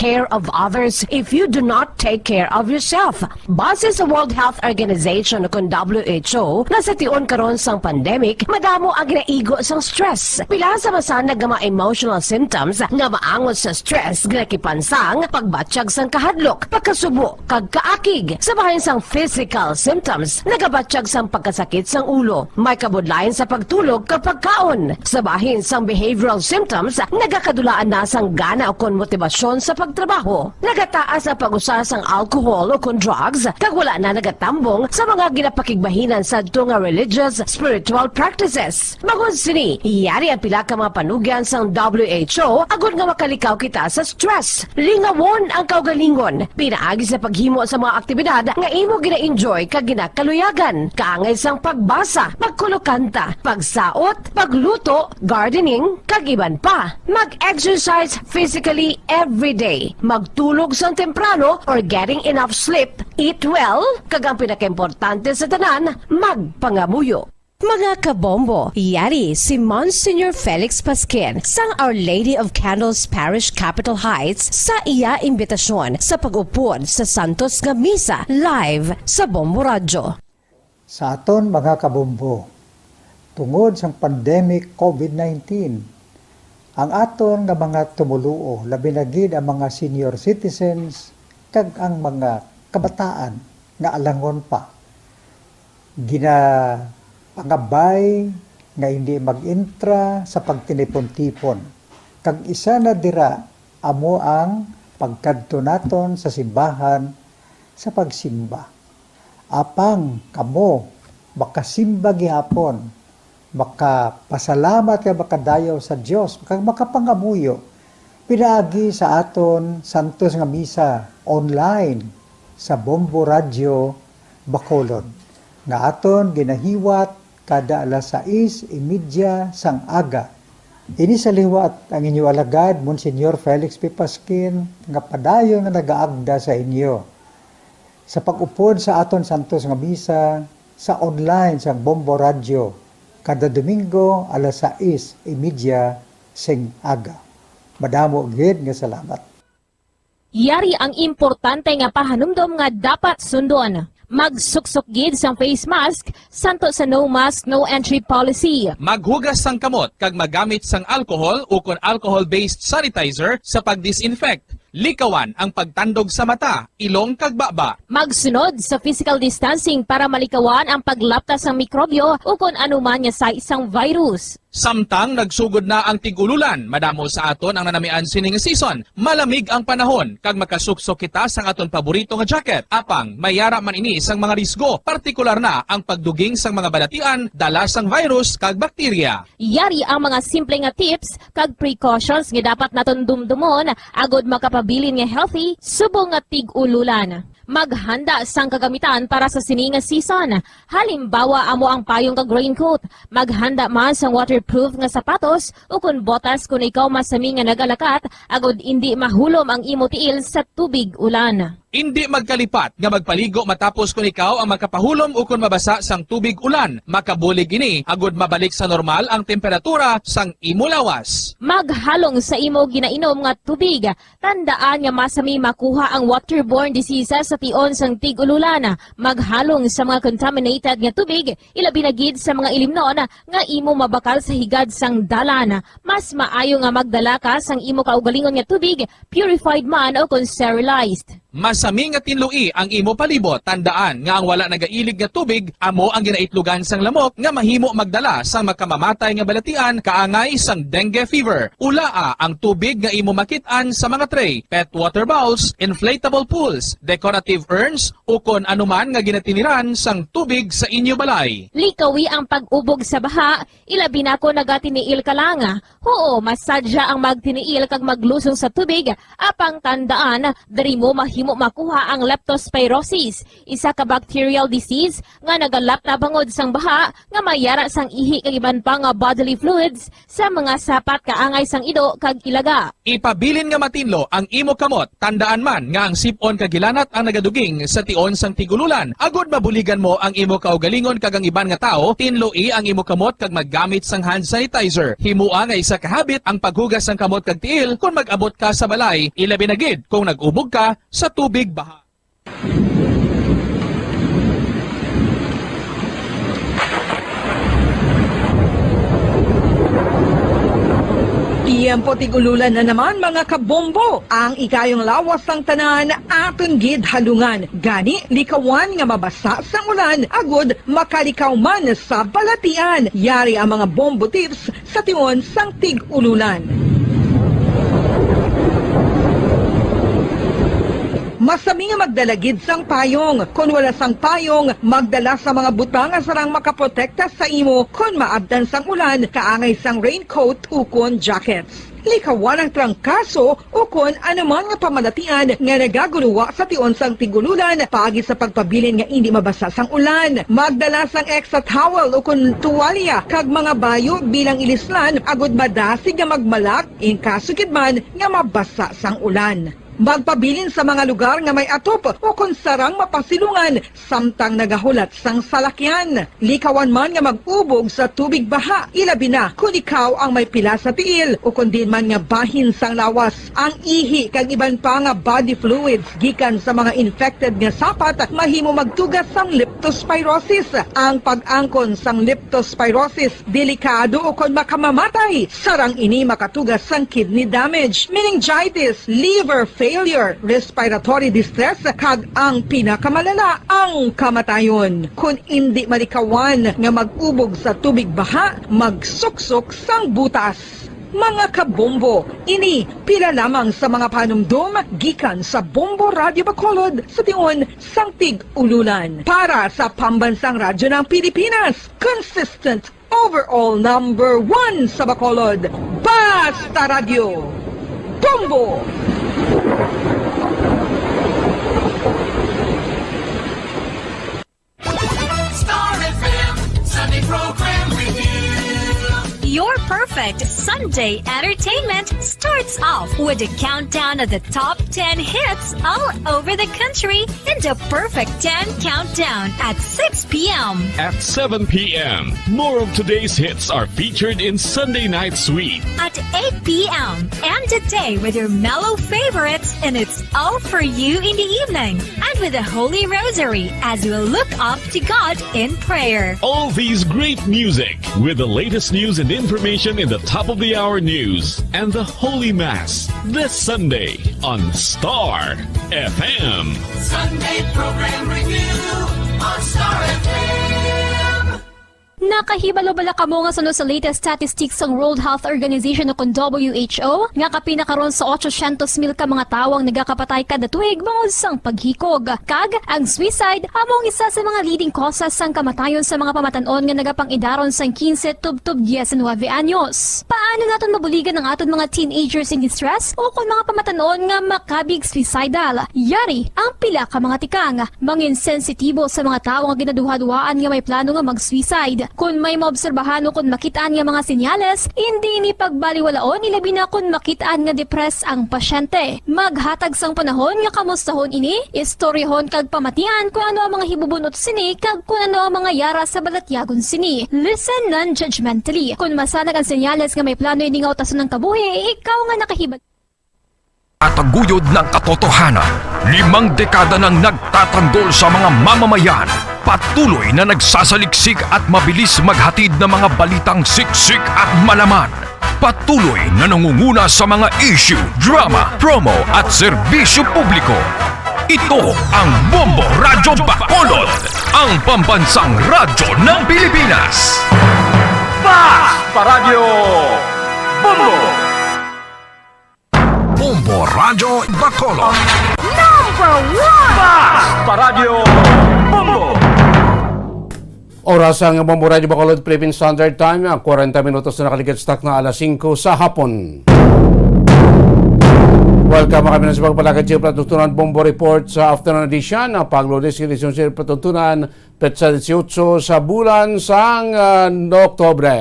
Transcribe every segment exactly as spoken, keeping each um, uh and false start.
care of others if you do not take care of yourself. Base sa World Health Organization o kon W H O, nga sa tion karon sang pandemic, madamo ang ginaigo sang stress. Pila sa masanag nga mga emotional symptoms nga maangot sa stress nga nakipansang, pagbatyag sang kahadlok, pagkasubo, kag kaakig. Sa bahin sang physical symptoms, nagabatyag sang pagkasakit sang ulo, may kabudlayan sa pagtulog kag pagkaon. Sa bahin sang behavioral symptoms, nagakadulaan na sang gana ukon motibasyon sa pagtrabaho. Nagataas ang pag-usa sang alcohol ukon drugs, kag wala na nagatambong sa mga ginapakigbahinan sadto nga religious, spiritual practices. Bangod sini, yari ang pila ka mga panugyan sang W H O agod nga makalikaw kita sa stress. Lingawon ang kaugalingon pinaagi sa paghimo sa mga aktibidad nga imo gina-enjoy kag ginakaluyagan, kaangay sang pagbasa, pagkulokanta, pagsaot, pagluto, gardening, kag iban pa. Mag-exercise physically every day. Magtulog sang temprano or getting enough sleep. Eat well, kag ang pinakaimportante sa tanan, magpangamuyo. Mga kabombo, yari si Monsignor Felix Pasquin sang Our Lady of Candles Parish, Capitol Heights, sa iya imbitasyon sa pag-upod sa Santos nga Misa live sa Bombo Radyo. Sa aton mga kabombo, tungod sang pandemic COVID nineteen, ang aton nga mga tumoluo, labi na gid ang mga senior citizens kag ang mga kabataan nga alangon pa, ginapangabay nga hindi mag-intra sa pagtinipon-tipon, kag isa na dira amo ang pagkadto naton sa simbahan sa pagsimba. Apang kamo makasimba gihapon, makapasalamat kag makadayaw sa Dios, kag makapangamuyo pinaagi sa aton santos nga misa online sa Bombo Radyo Bacolod, nga aton ginahiwat kada alas sais y media sang aga. Ini sa liwat ang inyo alagad, Monsignor Felix P. Pasquin, nga padayon nga nagaagda sa inyo sa pag-upod sa aton santos nga misa sa online sang Bombo Radyo kada Domingo alas sais y media sing aga. Madamo gid nga salamat. Yari ang importante nga pahanumdom nga dapat sundon. Magsuksok gid sang face mask, santo sa no mask, no entry policy. Maghugas sang kamot kag magamit sang alcohol ukon alcohol-based sanitizer sa pag-disinfect. Likawan ang pagtandog sa mata, ilong kag baba. Magsunod sa physical distancing para malikawan ang paglapta sang mikrobyo ukon anuman nga sais sang virus. Samtang nagsugod na ang tig-ululan, madamo sa aton ang nanamian sini nga season. Malamig ang panahon, kag makasuksok kita sang aton paborito nga jacket. Apang, may yara man ini sang mga risgo, partikular na ang pagduging sang mga balatian, dala sang virus kag bakterya. Yari ang mga simple nga tips kag precautions nga dapat naton dumdumon agod makapabilin nga healthy subong nga tig-ululan. Maghanda sang kagamitan para sa sini nga season. Halimbawa, amo ang payong kag raincoat. Maghanda man sang waterproof nga sapatos ukon botas kon ikaw masami nga nagalakat, agod indi mahulom ang imo tiil sa tubig ulan. Indi magkalipat nga magpaligo matapos kon ikaw ang makapahulom ukon mabasa sang tubig ulan. Makabulig ini agod mabalik sa normal ang temperatura sang imo lawas. Maghalong sa imo ginainom nga tubig. Tandaan nga masami makuha ang waterborne diseases sa tion sang tig-ululan. Maghalong sa mga contaminated nga tubig, ilabi na gid sa mga ilimnon nga imo mabakal sa higad sang dalan. Mas maayo nga magdala ka sang imo kaugalingon nga tubig, purified man o kon sterilized. Masami nga tinloi ang imo palibot. Tandaan nga ang wala nagailig nga tubig amo ang ginaitlogan sang lamok nga mahimo magdala sang makamamatay nga balatian kaangay sang dengue fever. Ulaa ang tubig nga imo makit-an sa mga tray, pet water bowls, inflatable pools, decorative urns, ukon anuman nga ginatiniran sang tubig sa inyo balay. Likawi ang pag-ubog sa baha, ilabi na kon nagatiniil ka lang. Huo, masadya ang magtiniil kag maglusong sa tubig, apang tandaan, diri mo mahimo Kuha ang leptospirosis, isa ka bacterial disease nga nagalapta bangod sang baha nga may yara sang ihi kag iban pa nga bodily fluids sa mga sapat kaangay sang ido kag ilaga. Ipabilin nga matinlo ang imo kamot. Tandaan man nga ang sip-on kag hilanat ang nagaduging sa tion sang tig-ululan, agud mabuligan mo ang imo kaugalingon kag ang iban nga tawo. Tinloi ang imo kamot kag maggamit sang hand sanitizer. Himoa nga isa ka habit ang paghugas sang kamot kag tiil kon mag-abot ka sa balay, ilabi na gid kung nag-ubog ka sa tubig baha. Tiyempo tig-ululan na naman, mga kabombo. Ang ikayong lawas sang tanan aton gid halungan. Gani, likawan nga mabasa sang ulan, agud makalikaw man sa balatian. Yari ang mga bombo tips sa tion sang tig-ululan. Masami nga magdala gid sang payong. Kon wala sang payong, magdala sa mga butang nga sarang makaprotekta sa imo kon maabtan sang ulan, kaangay sang raincoat ukon jackets. Likawan ang trangkaso ukon anuman nga pamalatian nga nagaguluwa sa tion sang tig-ululan paagi sa pagpabilin nga indi mabasa sang ulan. Magdala sang extra towel ukon tuwalya kag mga bayo bilang ilislan agud madasig nga magmalak in kaso gid man nga mabasa sang ulan. Magpabilin sa mga lugar nga may atop ukon sarang mapasilungan samtang nagahulat sang salakyan. Likawan man nga mag-ubog sa tubig baha, ilabi na kon ikaw ang may pila sa tiil ukon diin man nga bahin sang lawas. Ang ihi kag iban pa nga body fluids gikan sa mga infected nga sapat mahimo magtuga sang leptospirosis. Ang pag-angkon sang leptospirosis delikado ukon makamamatay. Sarang ini makatuga sang kidney damage, meningitis, liver failure, respiratory distress, kag ang pinakamalala, ang kamatayon. Kon indi malikawan nga mag-ubog sa tubig baha, magsuksok sang butas. Mga kabombo, ini pila lamang sa mga panumdom gikan sa Bombo Radyo Bacolod sa tion sang tig-ululan. Para sa Pambansang Radyo ng Pilipinas, consistent overall number one sa Bacolod, Basta Radyo, Bombo! Star F M Sunday Program Review. Your perfect Sunday entertainment starts off with a countdown of the top ten hits all over the country in the Perfect ten Countdown at six p m. At seven p m, more of today's hits are featured in Sunday Night Sweet. At eight p m, end the day with your mellow favorites, and it's all for you in the evening. And with the Holy Rosary as we look up to God in prayer. All these great music with the latest news and information in the top of the hour news and the Holy Mass this Sunday on Star F M. Sunday Program Review on Star F M. Nakahibalo bala kamo nga suno sa latest statistics sang World Health Organization o kon W H O, nga kapin na karon sa otsosyentos mil ka mga tawo ang nagakapatay kada tuig bangod sang paghikog? Kag ang suicide amo ang isa sa mga leading causes sang kamatayon sa mga pamatan-on nga nagapang-idaron sang quince tubtob diecinuebe anyos. Paano naton mabuligan ang aton mga teenagers in distress o kon mga pamatan-on nga makabig suicidal? Yari ang pila ka mga tikang. Mangin sensitibo sa mga tawo nga ginaduhaduhaan nga may plano nga mag-suicide. Kon may maobserbahan o kon makit-an nga mga senyales, indi ini pagbaliwalaon, ilabi na kon makit-an nga depressed ang pasyente. Maghatag sang panahon nga kamustahon ini, istoryahon kag pamatian kon ano ang mga hibubun-ot sini kag kon ano ang mga yara sa balatyagon sini. Listen non-judgmentally. Kon masanag ang senyales nga may plano ini nga utason ang kabuhi, ikaw nga nakahibal- Tataguyod ng katotohanan, limang dekada nang nagtatanggol sa mga mamamayan. Patuloy na nagsasaliksik at mabilis maghatid ng mga balitang siksik at malaman. Patuloy na nangunguna sa mga issue, drama, promo at serbisyo publiko. Ito ang Bombo Radyo Bacolod, ang pambansang radyo ng Pilipinas. Basta Radyo Bombo! Bombo Radyo Bacolod. Number one! Basta Radyo Bombo! Oras ang Bombo Radyo Bacolod, Philippine Standard Time, ah, kwarenta minutos na nakaligid sa takna alas singko sa hapon. Welcome kami na sa pagpalakad sa patuntunan Bombo Report sa afternoon edition. Ang panglunes, edisyon sa patuntunan, petsa dieciocho sa bulan sang, ah, Oktubre.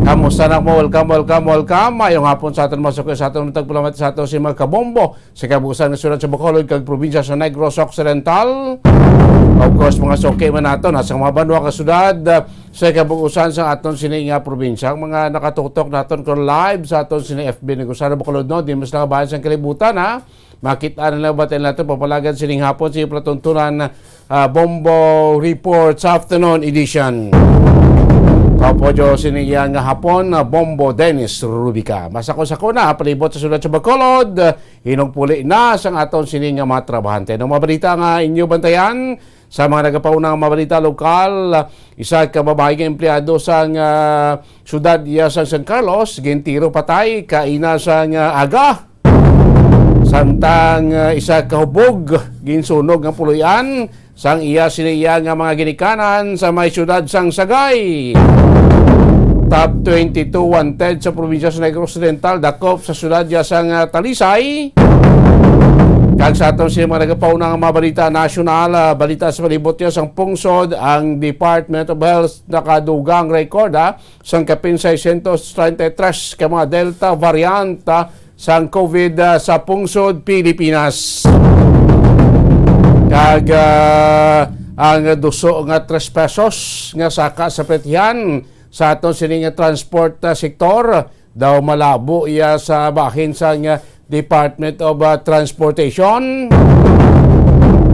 Kamusta na mo? Welcome, welcome, welcome. Mayong hapon sa aton mga suki, sa aton tagpulamat, sa aton si mga kabombo sa kabuusan nga syudad sa Bacolod kag probinsya sa Negros Occidental. Of course, mga suki man nato, nasa mga banwa ka syudad, sa kabuusan sa aton sini nga probinsya. Ang mga nakatutok naton kon live sa aton sini F B, Negros Occidental, Bacolod, no? Di mas nakabahan sa kalibutan, ha? Makita na lang ba tayo nato papalagan sining hapon sa patuntunan, ah, Bombo Report sa afternoon edition. Kapo Diyos, sini iya nga hapon, ah, Bombo Dennis Rubica. Masako-sako na palibot sa syudad sa Bacolod, hinugpuli na sang aton sini nga mga trabahante. Ang mga balita nga inyo bantayan sa mga nagapauna nga mga balita lokal, isa ka babae nga empleyado sang, ah, syudad iya sang San Carlos, gintiro patay kaina sang, ah, aga. Samtang, ah, isa ka hubog ginsunog nga puloy-an sang iya sini iya nga mga ginikanan sa may siyudad sang Sagay. Top twenty-two wanted sa probinsya sa Negros Occidental, dakop sa siyudad ya sang, ah, Talisay. Kag sa aton sa mga nagapauna nga mga balita nasyonal, ah, balita sa palibot niya sang pungsod, ang Department of Health nakadugang record, ah, sang kapin seiscientos treinta y tres ka mga Delta variant, ah, sang COVID, ah, sa pungsod Pilipinas. Kag, ah, ang duso nga tres pesos nga saka sa platihan sa aton sini nga transport, ah, sektor daw malabo iya sa bahin sang, ah, Department of, ah, Transportation.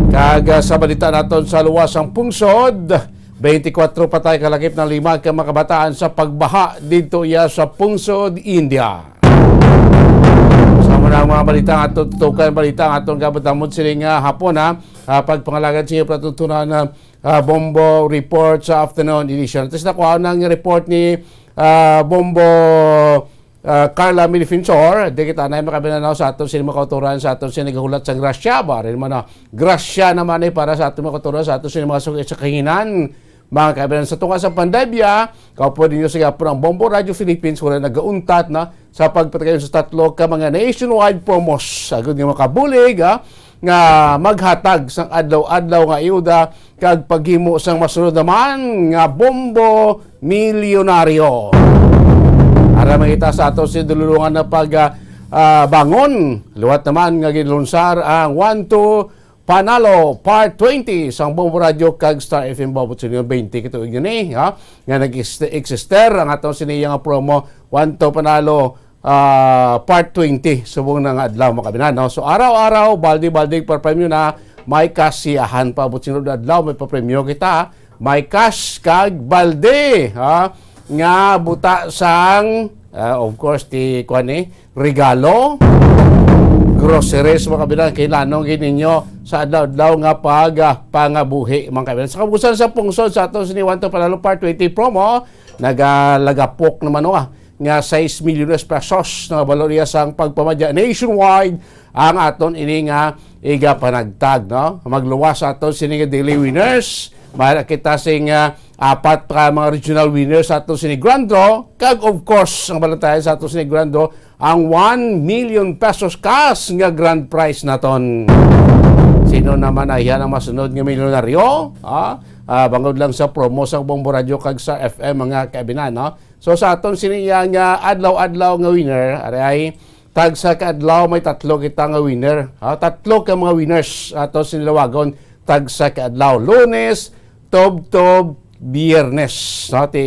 Kag, ah, sa balita naton sa luwas sang pungsod, twenty-four patay kalakip na lima ka mga kabataan sa pagbaha didto iya sa pungsod India. Sa mga, mga balita nga aton tutukan, balita nga aton gabot-amot sining, ah, hapon, ha. Ah, pagpangalagad sa inyo, patutunan na, ah, Bombo Report sa afternoon edition. Tapos nakuha na ang report ni, ah, Bombo, ah, Carla Milifensor. Di kita na makabananaw sa aton sini mga kauturan, sa aton sini nagahulat sa grasya. Ba rin man na grasya naman eh para sa aton mga kauturan, sa aton sini mga suki sa kahinan. Mga kaibigan, sa tunga sa pandemya, kaupo ninyo sa gihapon ang Bombo Radio Philippines, wala nagauntat na sa pagpatayon sa tatlo ka mga nationwide promos. Agud nga makabulig, ha, nga maghatag sang adlaw-adlaw nga ayuda kag paghimo sang masunod naman nga Bombo Milyonaryo. Para makita sa ato si dululungan na pag, ah, ah, bangon, liwat naman nga ginlunsar ang One to Panalo Part twenty sang Bombo Radio kag Star F M Bobot Senior twenty katuig yun eh, ha? Nga nag-existe-, exister ang ato siniya nga promo, One to Panalo, ah, Part twenty, subong na nga adlaw, mga kabinan, no? So, araw-araw, balde-balde pa premyo na, may kasiyahan pa, but sinunod adlaw, may papremyo kita, may cash kag balde, ha? Nga buta sang, ah, of course, ti, kuwan eh, regalo, groceries, mga kabilang, kailanong gid ninyo sa adlaw-adlaw nga pag, ah, pangabuhi, mga kabilang. Sa kabusan sa pungsod sa ato sini One to Panalo Part twenty promo, nagalagapok naman, oh, ah, nga sais milyones pesos nga balor iya sang pagpamadya nationwide ang aton ini nga igapanagtag, no? Magluwas sa aton sini nga daily winners, may kita sing, ah, apat ka mga regional winners sa aton sini grand draw, kag of course, ang balantayan sa aton sini grand draw, ang one million pesos cash nga grand prize naton. Sino naman ay yan ang masunod nga milyonaryo? Ah, ah, bangod lang sa promo sa Bombo Radio kag sa F M, mga kaibinan, no? So, sa aton sini iya nga adlaw-adlaw nga winner, ari ay tagsa ka adlaw may tatlo kita nga winner. Ha, tatlo ka mga winners ato sini lawagon tagsa ka adlaw. Lunes, tubtob, Biyernes. No, ti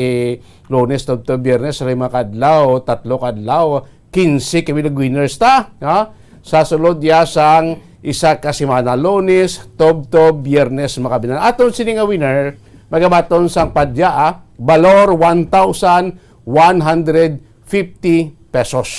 Lunes, tubtob, Biyernes, ray mga kadlaw, tatlo ka adlaw, quince kami nag-winners ta. Ha? Sa sulod ya sang isa ka semana, Lunes, tubtob, Biyernes, mga kabinan. Aton sini nga winner, magabaton sang padya, ah, balor one thousand one hundred fifty pesos.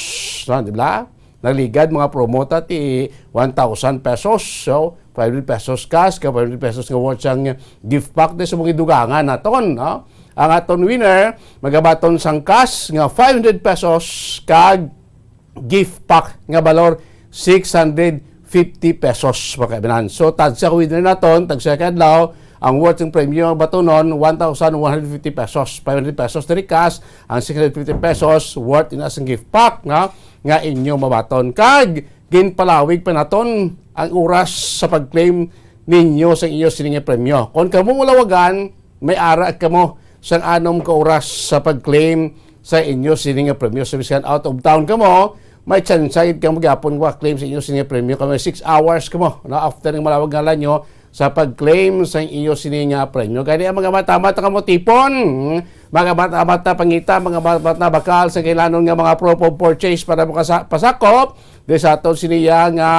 No, di ba? Nagligad mga promo ta ti one thousand pesos. So, five hundred pesos cash, ka five hundred pesos nga worth sang gift pack, di sa mga dugangan naton, no? Ang aton winner, magabaton sang cash nga five hundred pesos, kag gift pack nga balor six hundred fifty pesos, mga kaibinan. So, tagsa ka winner naton, tagsa ka adlaw, ang worth ng premyo batonon, one thousand one hundred fifty pesos, five hundred pesos diri cash, ang six hundred fifty pesos worth ina sang gift pack, no? Nga inyo mabaton. Kag ginpalawig pa naton ang oras sa pag-claim ninyo sa inyo sini nga premyo. Kon kamo mulawagan, may ara kamo sang anom ka oras sa pag-claim sa inyo sini nga premyo. So, bisan out of town kamo, may tsansa gid kamo gyapon maka-claim sa inyo sini nga premyo. Kamo six hours kamo, no? After nga malawag ngalan nyo sa pag-claim sa inyo sini nga premyo. Gani ang mga mata-mata kamo tipon, hmm, mga mata-mata pangita, mga mata bakal sa kailanon nga mga proof of purchase para makasa-, pasakop di sa aton siniya nga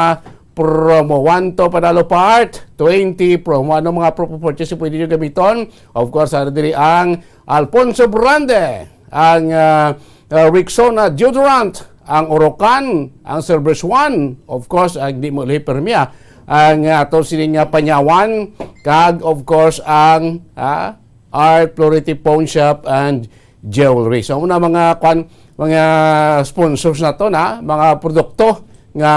promo. One to Panalo Part twenty promo. Ano mga proof of purchase yung pwede nyo gamiton? Of course, ano diri ang Alfonso Brande, ang, ah, ah, Rexona deodorant, ang Orocan, ang Cerberus One, of course, ang di mo lihi permia, ang, ah, ato sini nga panyawan, kag of course ang, ah, Art Flority Pawn Shop and Jewelry. So, muna mga kwan, mga sponsors nato na, mga produkto nga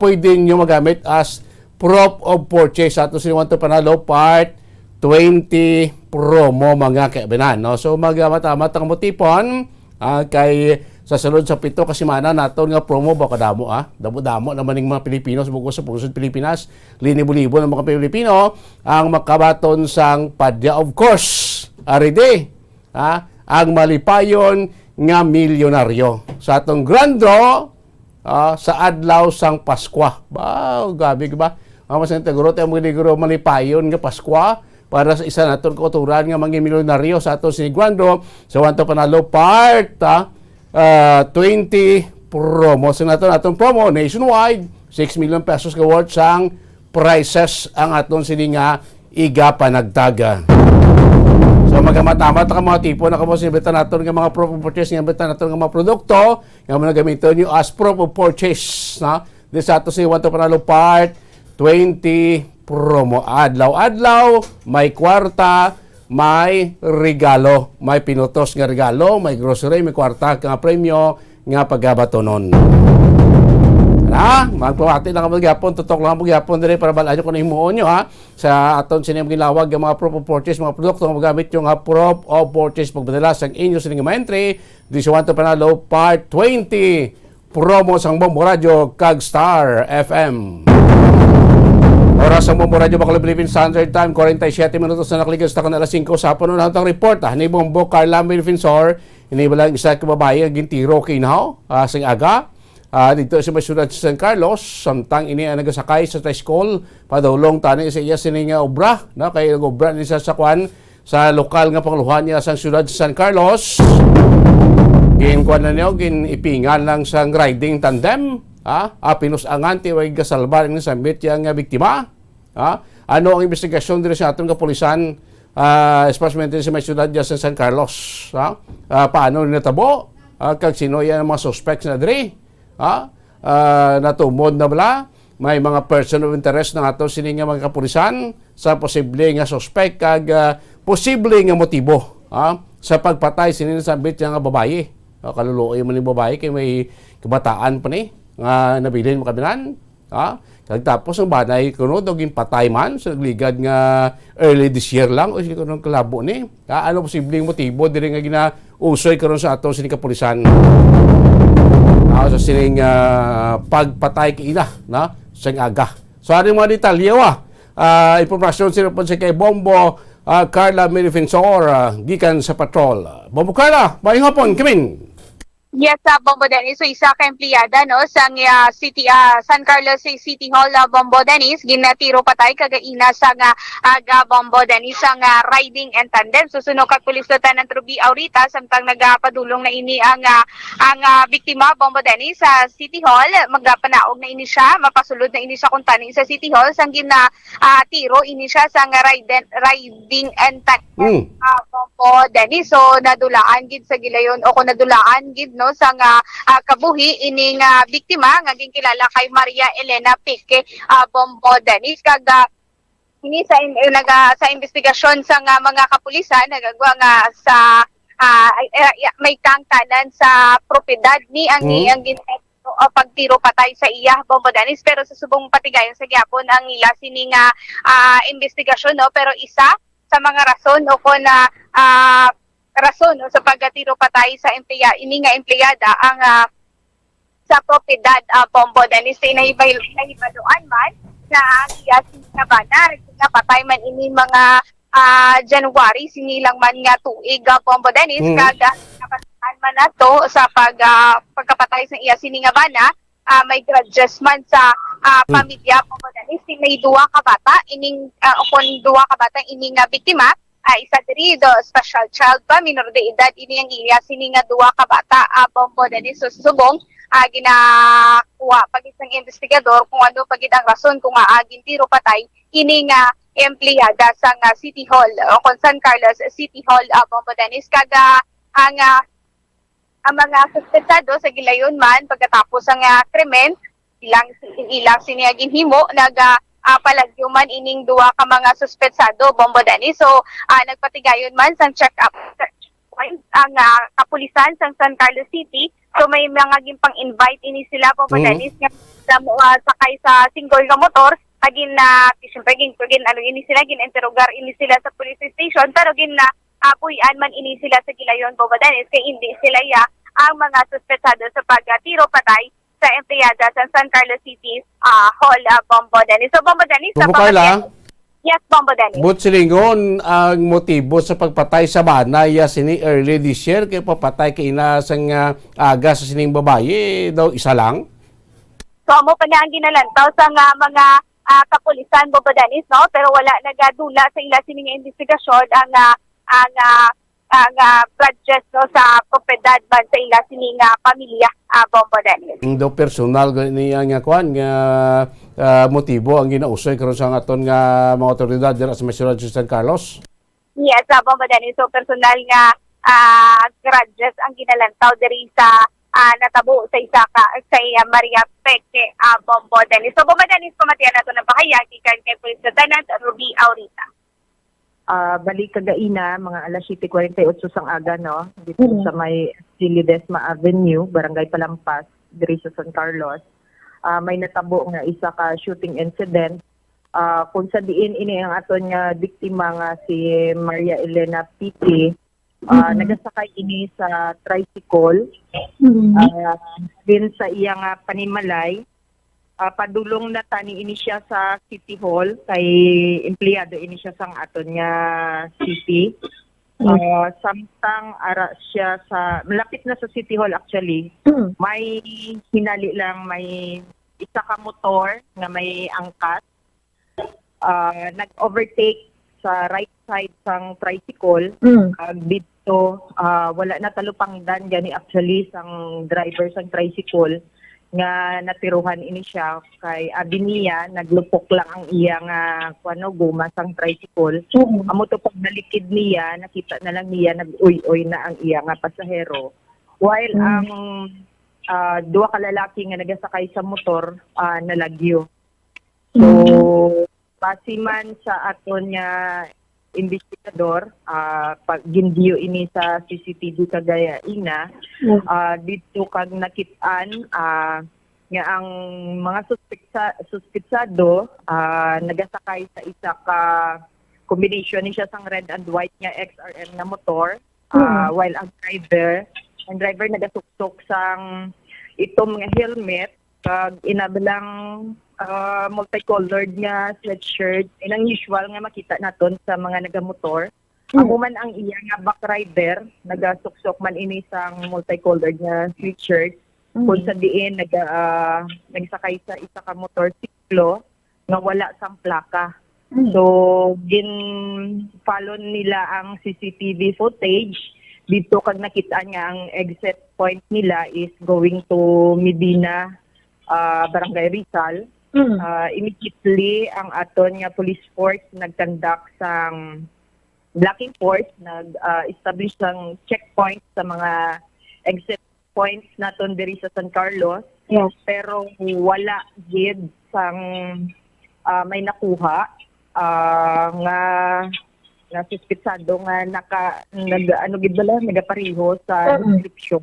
pwede nyo magamit as proof of purchase sa ato sini One to Panalo Part twenty promo, mga kaibinan, no? So, mag-amat-amat ang mutipon, ah, kay sa sulod sa pito ka semana naton nga promo, ba kadamo, ah. Damo-damo naman ning mga Pilipino sa bugos sa pungsod Pilipinas, linibo-libo ng mga Pilipino ang makabaton sang padya. Of course, ari di, ah, ang malipayon nga milyonaryo. Sa atong grand draw, ah, sa adlaw sang Paskwa. Ba, gabi ba? Ang mas nagtaguro tayo mga negro malipayon nga Paskwa para sa isa naton kauturan nga mga milyonaryo sa aton si Guando sa One to Panalo Part, ah, ah, twenty promo. Sa naton, atong promo nationwide, six million pesos ka worth sang prizes ang aton sini nga igapanagtag. So, magkamat-amat ka mga tipo na kamo sa imbita naton nga mga proof of purchase, nga imbita naton nga mga produkto, nga mga gamiton nyo as proof of purchase, no? Di sa ato si One to Panalo Part twenty promo. Adlaw-adlaw, may kwarta, may regalo, may pinutos nga regalo, may grocery, may kwarta nga premyo nga pagabatonon. Na, magpamati lang kamo gyapon, tutok lang kamo gyapon diri para bal-an nyo kung ano himuon nyo, ha. Sa aton sini ang ginlawag nga mga proof of purchase, mga produkto nga magamit nyo nga proof of purchase. Pagpadala sang inyo sini nga mga entry, di sa One to Panalo Part twenty, promo sang Bombo Radio kag Star F M. Oras sang Bombo Radio, Bacolod, Philippines Standard Time, forty-seven minutos na nakaligas na kan alas singko sa puno na ang report, ah, ni Bombo Carla Defensor. Ini bala ang isa ka babayi nga gintiro kinaw, ah, sing aga, ah, dito sa may siyudad sa San Carlos, samtang ini ang nagasakay sa tricycle padulong tani sa iya sini nga obra, no? Kay nag-obra ni sa sakwan sa lokal nga panguluhan niya sa siyudad sa San Carlos. Ginkuan na niyo, gin-ipingan lang sang riding tandem, ha? Ah, pinus-angan ti way gasalbar ang sambit niya nga biktima. Ha? Ano ang investigasyon diri sa aton kapulisan, ah, especially sa may siyudad dyan sa San Carlos? Ha? Ah, paano ni natabo? Ah, kag sino yan ang mga suspects na diri? Ha? Ah, natumod na bala? May mga person of interest na ato sini nga mga kapulisan sa posible nga suspect kag, ah, posible nga motibo, ha? Sa pagpatay sini sa bit nga babayi. Ah, kaluluoy man ni babayi kay may kabataan pa ni nga nabilin makabinan. Ha? Kag tapos ang banay kuno daw ginpatay man sa nagligad nga early this year lang, o sino kuno kalabo ni? Ha? Ano posibleng motibo diri nga ginausoy karon sa aton sini kapulisan? Ah, sa sining, ah, pagpatay kay ina, na? Sa aga. So, ano yung mga detalye, wa? Ah, impormasyon sila po sa kay Bombo, ah, Carla Mirifensor, ah, gikan sa patrol. Bombo Carla, maayong hapon, kamin. Yes, ah, Bombo Dennis. So, isa ka empleyada, no, sa, ah, city, ah, San Carlos City Hall, ah, Bombo Dennis, ginatiro patay kagaina sa nga aga, Bombo Dennis, sa nga riding in tandem. So, suno kag Police Lieutenant Ruby Aurita, samtang nagapadulong na ini ang, ah, ang, ah, biktima, Bombo Dennis, sa City Hall. Magapanaog na ini siya, mapasulod na ini siya kung tani sa City Hall, sang gina, ah, tiro ini siya sa nga ride-, riding and tandem, Hmm. ah, Bombo Dennis. So, nadulaan gid sa gilayon o kung nadulaan gid, no, sa nga, ah, kabuhi ini nga biktima nga ginkilala kay Maria Elena Pique, ah, Bombo Dennis. Kag, ah, ini sa in-, eh, naga-, sa investigasyon sa nga mga kapulisan, nagagwa nga sa, ah, ay, eh, ya-, may tangtanan sa propiedad ni ang Hmm. iyang gin-, o pagtiro patay sa iya, Bombo Dennis, pero sa subong patigayon sa gyapon ang ila sini nga, ah, investigasyon, no? Pero isa sa mga rason o kon, ah, ah, rason, no, sa pagtiro patay sa empleya-, ini nga empleyada ang, ah, sa propiedad, ah, Bombo Dennis. Kay nahibal-, nahibaluan man nga ang iya sini nga bana, nga patay man ini mga, ah, January, sini lang man nga tuig, ah, Bombo Dennis, Mm. kag, ah, nabatian man nato sa pag, ah, pagkapatay sa iya sini nga bana, ah, may grudges man sa, ah, Mm. pamilya, Bombo Dennis, kay may duha ka bata, ining, ah, o kon duha ka bata, ining, ah, biktima, ah, isa diri do special child pa, minor de edad ini ang iya sini nga duha ka bata, ah, Bombo Dennis. So, subong, ah, ginakuha pa gid sang investigador kung ano pa gid ang rason kung, ah, gintiro patay ini nga empleyada sang, ah, City Hall o kon San Carlos City Hall, ah, Bombo Dennis. Kag, ah, ang, ah, ang mga suspetsado sa gilayon man pagkatapos sang, ah, krimen, ilang, ilang sini nga ginhimo, nag, ah, ah, palagyo man ining duha ka mga suspetsado, Bombo Dennis. So, ah, nagpatigayon man sang check-up search point ang, ah, kapulisan sang San Carlos City. So, may mga ginpang-invite ini sila, Bombo Mhm. Dennis, nga sila mo, ah, sakay sa single nga motor. Agin na, siyempre, gin, gin, ano, ini sila, gin-interrogar ini sila sa police station, pero gin na, ah, puy-an man ini sila sa gilayon, Bombo Dennis, kay hindi sila ya ang mga suspetsado sa pagtiro patay sa empleyada sa San Carlos City, ah, Hall, ah, Bombo Dennis. So, Bombo Dennis, sa Bombo Carla? Pamatian. Yes, Bombo Dennis. But silingon ang motibo sa pagpatay sa bana ya sini early this year, kay papatay kay ina sang, ah, aga sa sining babayi, daw isa lang? So, amo pa na ang ginalantaw sa nga mga, ah, kapulisan, Bombo Dennis, no? Pero wala nagadula sa ila sini nga investigasyon ang, ah, ang, ah, ang, ah, grudges, no, sa propiedad man sa ila sini nga pamilya, ah, Bombo Dennis. Ang daw personal gani niya nga kwan nga, ah, motibo ang ginausoy karon sa aton nga mga otoridad dira sa may siyudad sa San Carlos? Yes, ah, Bombo Dennis. So, personal nga, ah, grudges ang ginalantaw diri sa, ah, natabo sa isa ka, sa iya Maria Peque, ah, Bombo Dennis. So, Bombo Dennis, pamatian nato ng pahayag gikan kay Police Lieutenant Ruby Aurita. Ah, balik kagaina, mga alas siyete kuwarenta y ocho sang aga, no? Dito Mm. sa may Ledesma Avenue, Barangay Palampas, diri sa San Carlos. Ah, may natabo nga isa ka shooting incident. Ah, kung sa diin ini ang aton nga biktima nga si Maria Elena Pique, ah, Mm. nagasakay ini sa tricycle. Mm. Ah, din sa iya nga panimalay, ah, padulong na tani ini siya sa City Hall, kay empleyado ini siya sang aton nga city. Mm. Ah, samtang ara siya sa, malapit na sa City Hall actually, Mm. may hinali lang, may isa ka motor nga may angkas. Ah, nag-overtake sa right side sang tricycle. Mm. Kag dito, ah, wala na talupangdan gani actually sang driver sang tricycle nga natiruhan ini siya kay abi niya naglupok lang ang iya nga kuano, guma sang tricycle. Mm. Amo to pagbalikid niya, nakita na lang niya nag-uy-uy na ang iya nga pasahero. While Mm. ang, ah, duha ka lalaki nga nagasakay sa motor, ah, nalagyo. So, Mm. base man sa aton nga investigador, ah, pag gindiyo ini sa C C T V kagaina, Mm. ah, dito kag nakit-an, ah, nga ang mga suspetsa-, suspetsado, ah, nagasakay sa isa ka combination ni siya sang red and white nga X R M nga motor, ah, Mm. while ang driver, ang driver nagasuksok sang itom nga helmet, kag inabalang, ah, multicolored nga sweatshirt, inang usual nga makita naton sa mga nagamotor. Mm. Amo man ang iya nga back rider, nagasuksok man ini sang multicolored nga sweatshirt, kung Mm. sa diin naga-, ah, nagsakay sa isa ka motorsiklo nga wala sang plaka. Mm. So, gin-follow nila ang C C T V footage dito kag nakit-an nga ang exit point nila is going to Medina, ah, Barangay Rizal. Mm. Ah, immediately, ang aton nga police force nag-conduct sang blocking force, nag, ah, establish sang checkpoint sa mga exit points naton diri sa San Carlos. Yes. Pero wala gid sang, ah, may nakuha, ah, nga, nga suspetsado nga naka-, nag-, ano gid bala, nagapareho sa Mm. description.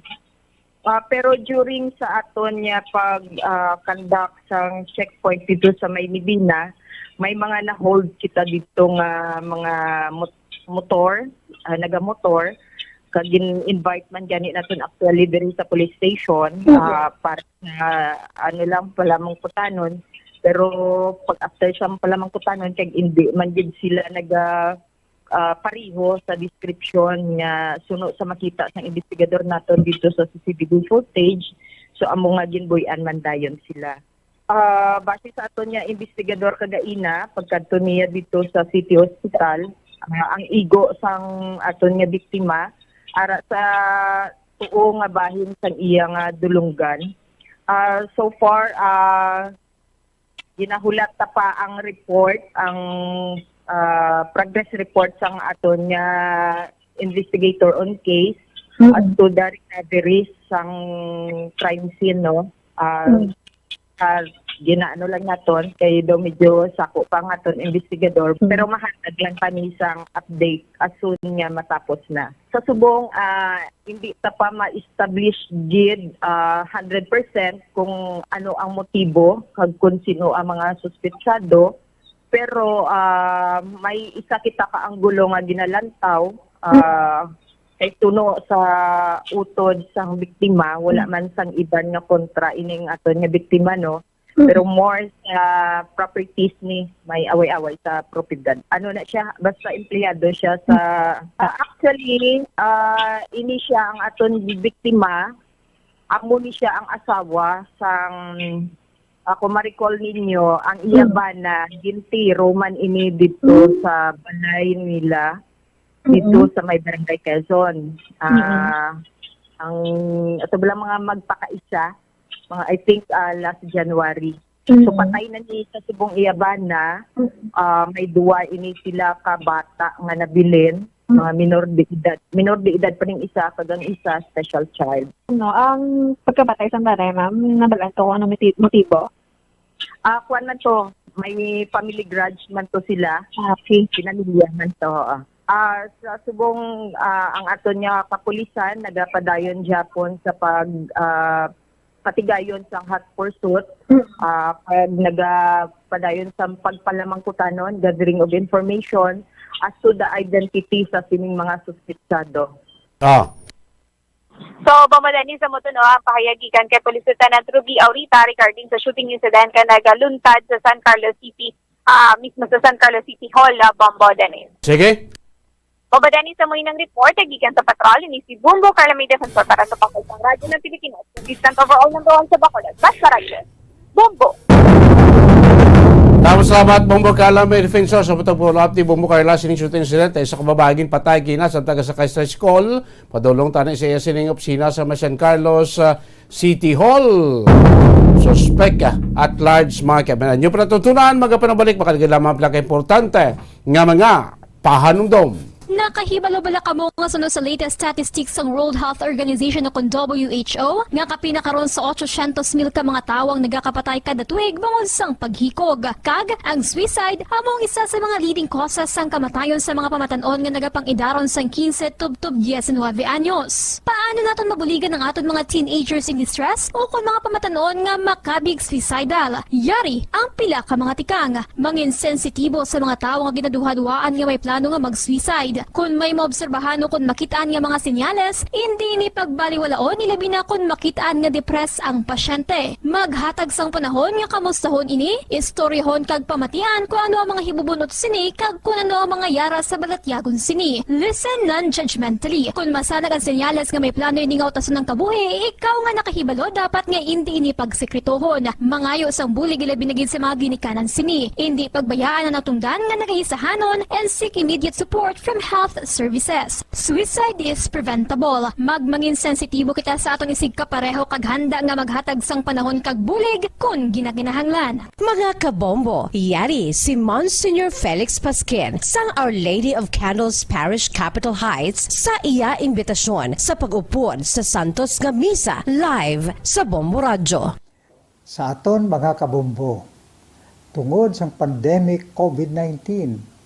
Ah, pero during sa aton nga pag, ah, conduct sang checkpoint dito sa may Medina, may mga na-hold kita dito nga mga mot-, motor, ah, nagamotor. sa gin-invite man gani naton actually diri sa police station, Mhm. ah, para sa ano lang, palamangkutanon. Pero pag after sa palamangkutanon, kag hindi man gid sila naga, ah, pareho sa description nga suno sa makita sang investigador naton dito sa C C T V footage, so amo nga ginbuy-an man dayon sila. Ah, base sa aton nga investigador kagaina, pagkadto niya dito sa City Hospital, ah, ang igo sang aton nga biktima ara sa tuo nga bahin sang iya nga dulunggan. Ah, so far, ah, ginahulat ta pa ang report, ang, ah, progress report sang aton nga investigator on case Mm. as to the recovery sang crime scene, no? Ah, Mm. ah, ginaano lang naton kay daw medyo sako pa ang aton investigador, Mm. pero mahatag lang kami sang update as soon nga matapos na. Sa subong, ah, hindi ta pa ma-establish gid, ah, hundred percent kung ano ang motibo kag kung sino ang mga suspetsado, pero, ah, may isa kita ka anggulo nga ginalantaw, ah, kay tuno sa utod sang biktima, wala man sang iban nga kontra ining aton nga biktima, no? Pero more sa properties ni, may away-away sa propiedad. Ano na siya, basta empleyado siya sa, ah, actually, ah, ini siya ang aton biktima, amo ni siya ang asawa sang, ako ma-recall ninyo, ang iya Mm. bana, gintiro man ini dito Mm. sa balay nila, dito Mm. sa may Barangay Quezon. Mm. Ah, ang, ito ba lang mga magpakaisa, mga, I think, ah, last January. So, Mm. patay na ni sa subong iya bana, Mm. ah, may duwa ini sila ka bata nga nabilin, Mm. mga minor de edad. Minor de edad pa ning isa, kag ang isa, special child. Ano, ang pagkabatay sa babae, ma'am, nabalaan to kung anong moti-, motibo? Ah, kuwan man to, may family grudge man to sila. Ah, okay. Pinamilya man to, oo. Ah, sa subong, ah, ang aton nga kapulisan, nagapadayon gyapon sa pag, ah, patigayon sang hot pursuit, Mm. ah, kag nagapadayon sa pagpalamangkutanon, gathering of information as to the identity sa sining mga suspetsado. Ah. So, Bombo Dennis, amo to, no, ang pahayag gikan kay Police Lieutenant Ruby Aurita regarding sa shooting incident nga nagaluntad sa San Carlos City, ah, mismo sa San Carlos City Hall, ah, Bombo Dennis. Sige. Bombo Dennis, amo inang report, gikan sa patrol, ini si Bombo Carla May Defensor para sa Bacolod, ang Radyo ng Pilipinas, consistent overall number one sa Bacolod. Basta Radyo. Bombo! Daghang salamat, Bombo Carla May Defensor, sa pagpangupod ni Bombo Carla sining shooting incident sa kababayen patay kina sa taga sa Kaisay School. Padulong tani sa iya sining opisina sa San Carlos, ah, City Hall. Suspek, ah, at large, mga kababayan. Inyo pala tutunan, mga panabalik, makadagdag lamang pila ka importante nga mga pahanumdom. Nakahibalo bala kamo nga suno sa latest statistics sang World Health Organization o kon W H O, nga kapin na karon sa otsosyentos mil ka mga tawo ang nagakapatay kada tuig bangod sang paghikog? Kag ang suicide amo ang isa sa mga leading causes sang kamatayon sa mga pamatan-on nga nagapang-idaron sang quince tubtob diecinuebe anyos. Paano naton mabuligan ang aton mga teenagers in distress o kon mga pamatan-on nga makabig suicidal? Yari ang pila ka mga tikang. Mangin sensitibo sa mga tawo nga ginaduhaduhaan nga may plano nga mag-suicide. Kon may maobserbahan o kon makit-an nga mga senyales, indi ini pagbaliwalaon, ilabi na kon makit-an nga depressed ang pasyente. Maghatag sang panahon nga kamustahon ini, istoryahon kag pamatian kon ano ang mga hibubun-ot sini kag kon ano ang mga yara sa balatyagon sini. Listen non-judgmentally. Kon masanag ang senyales nga may plano ini nga utason ang kabuhi, ikaw nga nakahibalo dapat nga indi ini pagsekretohon. Mangayo sang bulig, ilabi na gid sa mga ginikanan sini. Indi pagbayaan ang natungdan nga nagaisahanon and seek immediate support from health services. Suicide is preventable. Magmangin sensitibo kita sa aton isigkapareho kag handa nga maghatag sang panahon kag bulig kon ginakinahanglan. Mga kabombo, yari si Monsignor Felix Pasquin sang Our Lady of Candles Parish, Capitol Heights, sa iya imbitasyon sa pag-upod sa santos nga misa live sa Bombo Radyo. Sa aton mga kabombo, tungod sang pandemic COVID nineteen,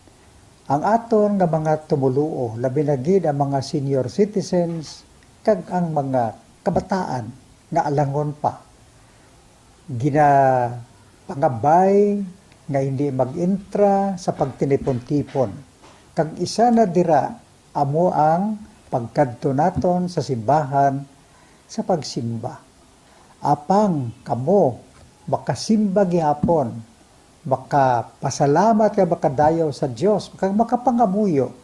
ang aton nga mga tumoluo, labi na gid ang mga senior citizens kag ang mga kabataan nga alangon pa, ginapangabay nga hindi mag-intra sa pagtinipon-tipon. Kag isa na dira amo ang pagkadto naton sa simbahan sa pagsimba. Apang kamo makasimba gihapon, makapasalamat kag makadayaw sa Dios, kag makapangamuyo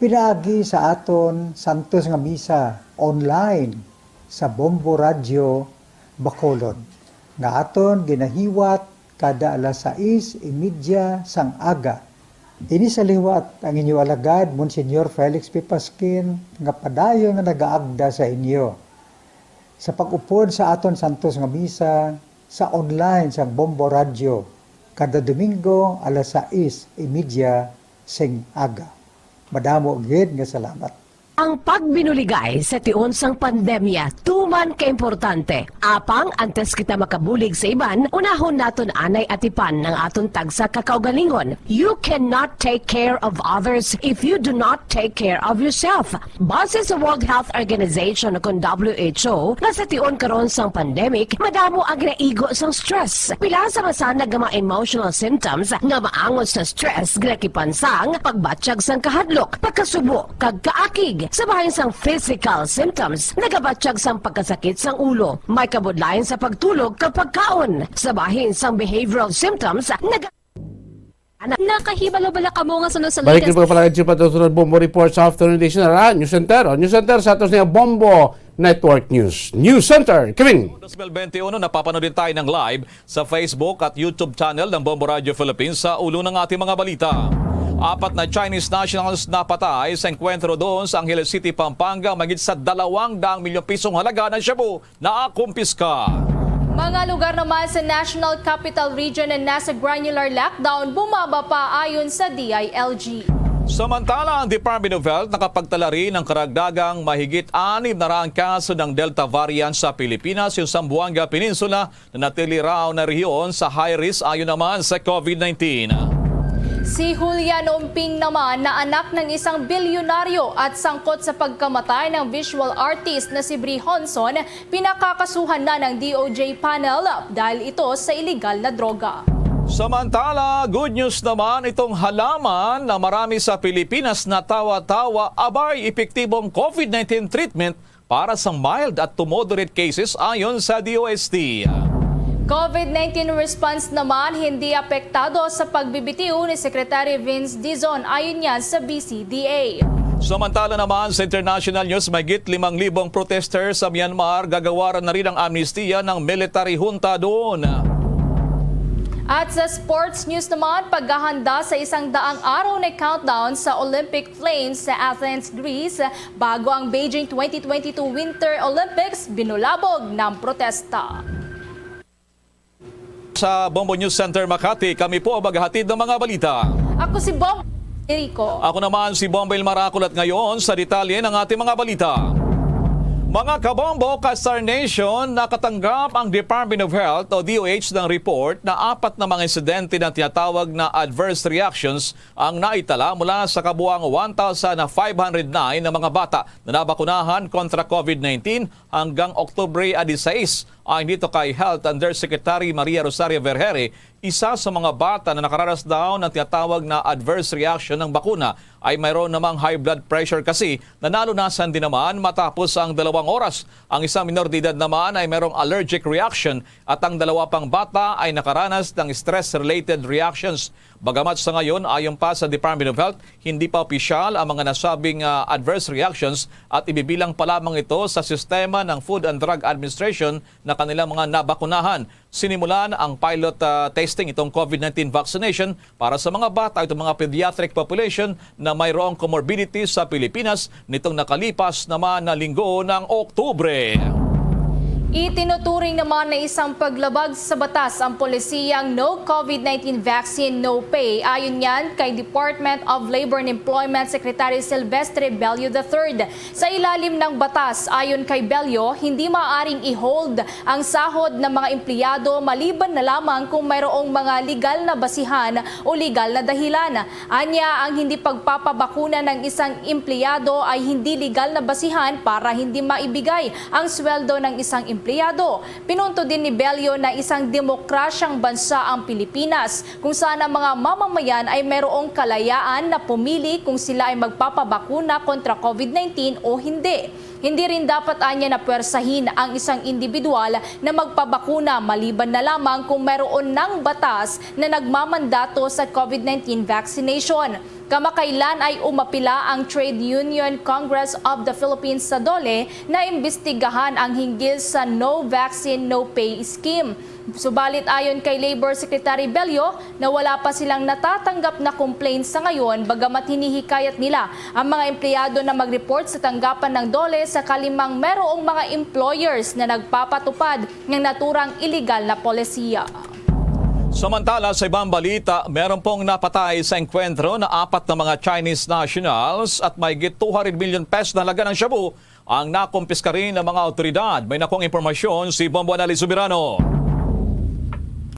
pinaagi sa aton santos nga misa online sa Bombo Radyo Bacolod, nga aton ginahiwat kada alas sais y media sang aga. Ini sa liwat ang inyo alagad, Monsignor Felix P. Pasquin, nga padayon nga nagaagda sa inyo sa pag-upod sa aton santos nga misa sa online sang Bombo Radyo kada Domingo alas sais y media sing aga. Madamo gid nga salamat. Ang pagbinuligay sa tion sang pandemya tuman ka importante. Apang antes kita makabulig sa iban, unahon naton anay atipan ang aton tagsa ka kaugalingon. You cannot take care of others if you do not take care of yourself. Base sa World Health Organization o kon W H O, nga sa tion karon sang pandemic, madamo ang ginaigo sang stress. Pila sa masanag nga mga emotional symptoms nga maangot sa stress ginakipan sang pagbatyag sang kahadlok, pagkasubo, kag kaakig. Sa bahin sang physical symptoms, nagabatyag sang pagkasakit sang ulo, may kabudlayan sa pagtulog kag pagkaon. Sa bahin sang behavioral symptoms, naga- Nakahibalo bala kamo nga sunod sa Balik latest? Balik pala kayo pa sa sunod Bombo Report sa Afternoon Edition. Ara, News Center. O, News Center sa atos niya Bombo Network News. News Center, Kevin. Dos mil benti uno, napapanood din tayo ng live sa Facebook at YouTube channel ng Bombo Radio Philippines sa ulo ng ating mga balita. Apat na Chinese nationals napatay sa engkwentro doon sa Angeles City, Pampanga, mahigit sa dalawang daang milyong pisong halaga ng shabu na kumpiska. Mga lugar naman sa National Capital Region na nasa granular lockdown, bumaba pa ayon sa D I L G. Samantala, ang Department of Health nakapagtala rin ng karagdagang mahigit anim na raang kaso ng Delta variant sa Pilipinas, yung Zamboanga Peninsula, nanatili raw na rehiyon sa high risk ayon naman sa COVID nineteen. Si Julian Umping naman na anak ng isang bilyonaryo at sangkot sa pagkamatay ng visual artist na si Bri Honson, pinakakasuhan na ng D O J panel dahil ito sa iligal na droga. Samantala, good news naman itong halaman na marami sa Pilipinas natawa-tawa, abay, epektibong COVID nineteen treatment para sa mild at to moderate cases ayon sa D O S T. COVID nineteen response naman hindi apektado sa pagbibitiw ni Secretary Vince Dizon, ayon niyan sa B C D A. Samantala naman sa international news, mahigit limang libong protester sa Myanmar gagawaran na rin ang amnestiya ng military junta doon. At sa sports news naman, paghahanda sa isang daang araw na countdown sa Olympic Flames sa Athens, Greece, bago ang Beijing twenty twenty-two Winter Olympics, binulabog ng protesta. Sa Bombo News Center Makati, kami po ang maghahatid ng mga balita. Ako si Bom Rico. Ako naman si Bombo Ilmar Akol at ngayon sa detalye ng ating mga balita. Mga kabombo, ka-Star Nation, nakatanggap ang Department of Health o D O H ng report na apat na mga insidente ng tinatawag na adverse reactions ang naitala mula sa kabuang one thousand five hundred nine na mga bata na nabakunahan kontra COVID nineteen hanggang Oktubre a diseis. Ayon dito kay Health Undersecretary Maria Rosario Vergeire, isa sa mga bata na nakaranas daw ng tinatawag na adverse reaction ng bakuna ay mayroon namang high blood pressure kasi na nalunasan din naman matapos ang dalawang oras. Ang isang minor de edad naman ay mayroong allergic reaction at ang dalawa pang bata ay nakaranas ng stress-related reactions. Bagamat sa ngayon, ayon pa sa Department of Health, hindi pa opisyal ang mga nasabing, ah, adverse reactions at ibibilang pa lamang ito sa sistema ng Food and Drug Administration na kanilang mga nabakunahan. Sinimulan ang pilot, ah, testing itong COVID nineteen vaccination para sa mga bata, itong mga pediatric population na mayroong comorbidity sa Pilipinas nitong nakalipas naman na linggo ng Oktubre. Itinuturing naman na isang paglabag sa batas ang polisiyang No COVID nineteen Vaccine, No Pay, ayon niyan kay Department of Labor and Employment Secretary Silvestre Bello the third. Sa ilalim ng batas, ayon kay Bello, hindi maaaring i-hold ang sahod ng mga empleyado maliban na lamang kung mayroong mga legal na basihan o legal na dahilan. Anya, ang hindi pagpapabakuna ng isang empleyado ay hindi legal na basihan para hindi maibigay ang sweldo ng isang empleyado. Pinunto din ni Bello na isang demokrasyang bansa ang Pilipinas, kung saan ang mga mamamayan ay mayroong kalayaan na pumili kung sila ay magpapabakuna kontra COVID nineteen o hindi. Hindi rin dapat anya na pwersahin ang isang individual na magpabakuna maliban na lamang kung mayroon ng batas na nagmamandato sa COVID nineteen vaccination. Kamakailan ay umapila ang Trade Union Congress of the Philippines sa DOLE na imbestigahan ang hinggil sa No Vaccine, No Pay Scheme. Subalit ayon kay Labor Secretary Bello na wala pa silang natatanggap na complaint sa ngayon, bagamat hinihikayat nila ang mga empleyado na mag-report sa tanggapan ng DOLE sakalimang merong mga employers na nagpapatupad ng naturang iligal na polisiya. Samantala, sa ibang balita, meron pong napatay sa engkwentro na apat na mga Chinese nationals at mahigit two hundred million pesos na halaga ng shabu ang nakumpiska rin ng mga awtoridad. May nakong impormasyon si Bombo Anali Soberano.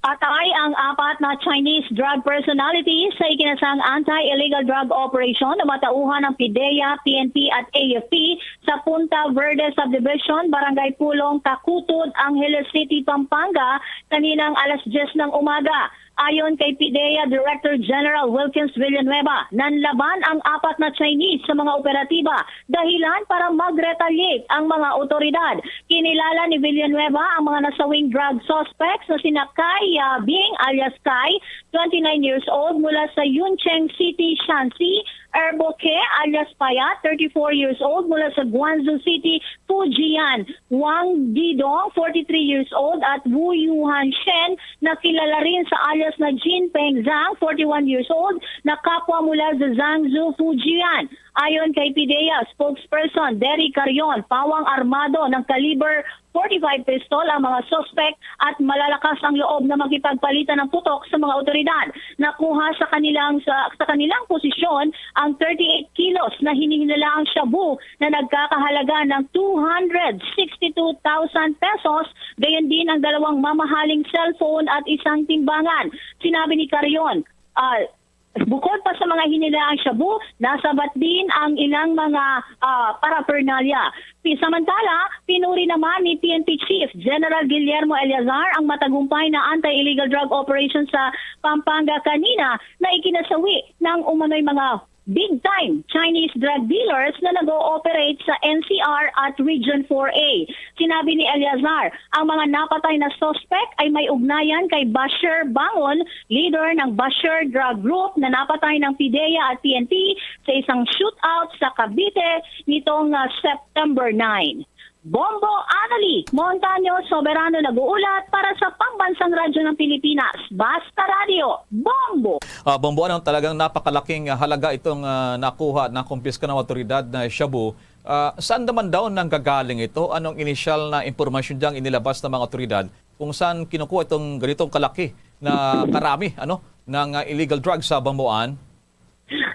Patay ang apat na Chinese drug personalities sa ikinasang anti-illegal drug operation na matauhan ng PDEA, PNP at AFP sa Punta Verde Subdivision, Barangay Pulong, Takutod, Angeles City, Pampanga, kaninang alas diyes ng umaga. Ayon kay PDEA Director General Wilkins Villanueva, nanlaban ang apat na Chinese sa mga operatiba dahilan para mag-retaliate ang mga otoridad. Kinilala ni Villanueva ang mga nasawing drug suspects na sina Kai Yabing alias Kai, twenty-nine years old, mula sa Yuncheng City, Shanxi, Erboke alias Payat, thirty-four years old, mula sa Guangzhou City, Fujian, Wang Didong, forty-three years old, at Wu Yuhan Shen, na kilala rin sa alias na Jin Peng Zhang, forty-one years old, na kapwa mula sa Zhangzhou, Fujian. Ayon kay PDEA spokesperson Derry Carion, pawang armado ng kaliber forty-five pistol ang mga suspect at malalakas ang loob na makipagpalitan ng putok sa mga otoridad. Nakuha sa kanilang sa, sa kanilang posisyon ang thirty-eight kilos na hinihinalaang shabu na nagkakahalaga ng two hundred sixty-two thousand pesos, gayon din ang dalawang mamahaling cellphone at isang timbangan. Sinabi ni Carion, ah, Bukod pa sa mga hinilaang shabu, nasabat din ang ilang mga ah, paraphernalia. Pi- Samantala, pinuri naman ni P N P Chief General Guillermo Eleazar ang matagumpay na anti-illegal drug operation sa Pampanga kanina na ikinasawi ng umano'y mga big-time Chinese drug dealers na nag-ooperate sa N C R at Region four A. Sinabi ni Eleazar, ang mga napatay na suspect ay may ugnayan kay Bashir Bangon, leader ng Bashir Drug Group na napatay ng PDEA at P N P sa isang shootout sa Cavite nitong ah, September nine. Bombo Anali Montaño Soberano nag-uulat para sa Pambansang Radyo ng Pilipinas, Basta Radyo, Bombo! Ah, Bombo, ano, talagang napakalaking ah, halaga itong ah, nakuha at nakumpiska ng awtoridad na shabu. Ah, saan naman daw nanggagaling ito? Anong inisyal na impormasyon diyang inilabas ng mga awtoridad kung saan kinukuha itong ganitong kalaki na karami, ano, ng ah, illegal drugs sa Bamboan?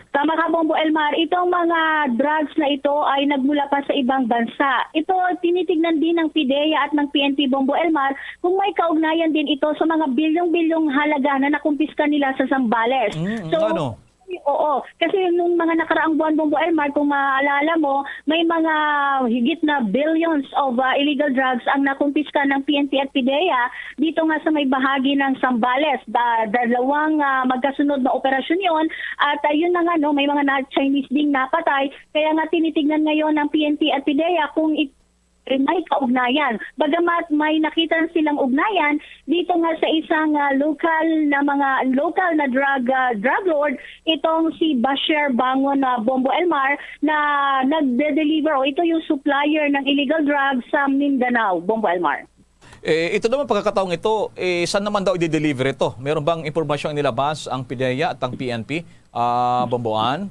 Tama ka, Bombo Elmar. Itong mga drugs na ito ay nagmula pa sa ibang bansa. Ito, tinitignan din ng PDEA at ng P N P, Bombo Elmar, kung may kaugnayan din ito sa mga bilyong-bilyong halaga na nakumpiska nila sa Zambales. Mm, So, ano? Oo, kasi nung mga nakaraang buwan, Bombo Elmar, kung maalala mo, may mga higit na billions of ah, illegal drugs ang nakumpiska ng P N P at PDEA dito nga sa may bahagi ng Zambales. Da, dalawang ah, magkasunod na operasyon yon at ah, yun na nga, no, may mga na Chinese ding napatay. Kaya nga tinitignan ngayon ng P N P at PDEA kung it- may kaugnayan. Bagamat may nakita silang ugnayan dito nga sa isang ah, local na mga local na drug ah, drug lord, itong si Bashir Bangon na Bombo Elmar na nagde-deliver o ito yung supplier ng illegal drugs sa Mindanao, Bombo Elmar. Eh, ito naman pagkakataong ito, eh, saan naman daw i-deliver ito? Meron bang impormasyong inilabas ang PDEA at ang P N P, ah, Bomboan?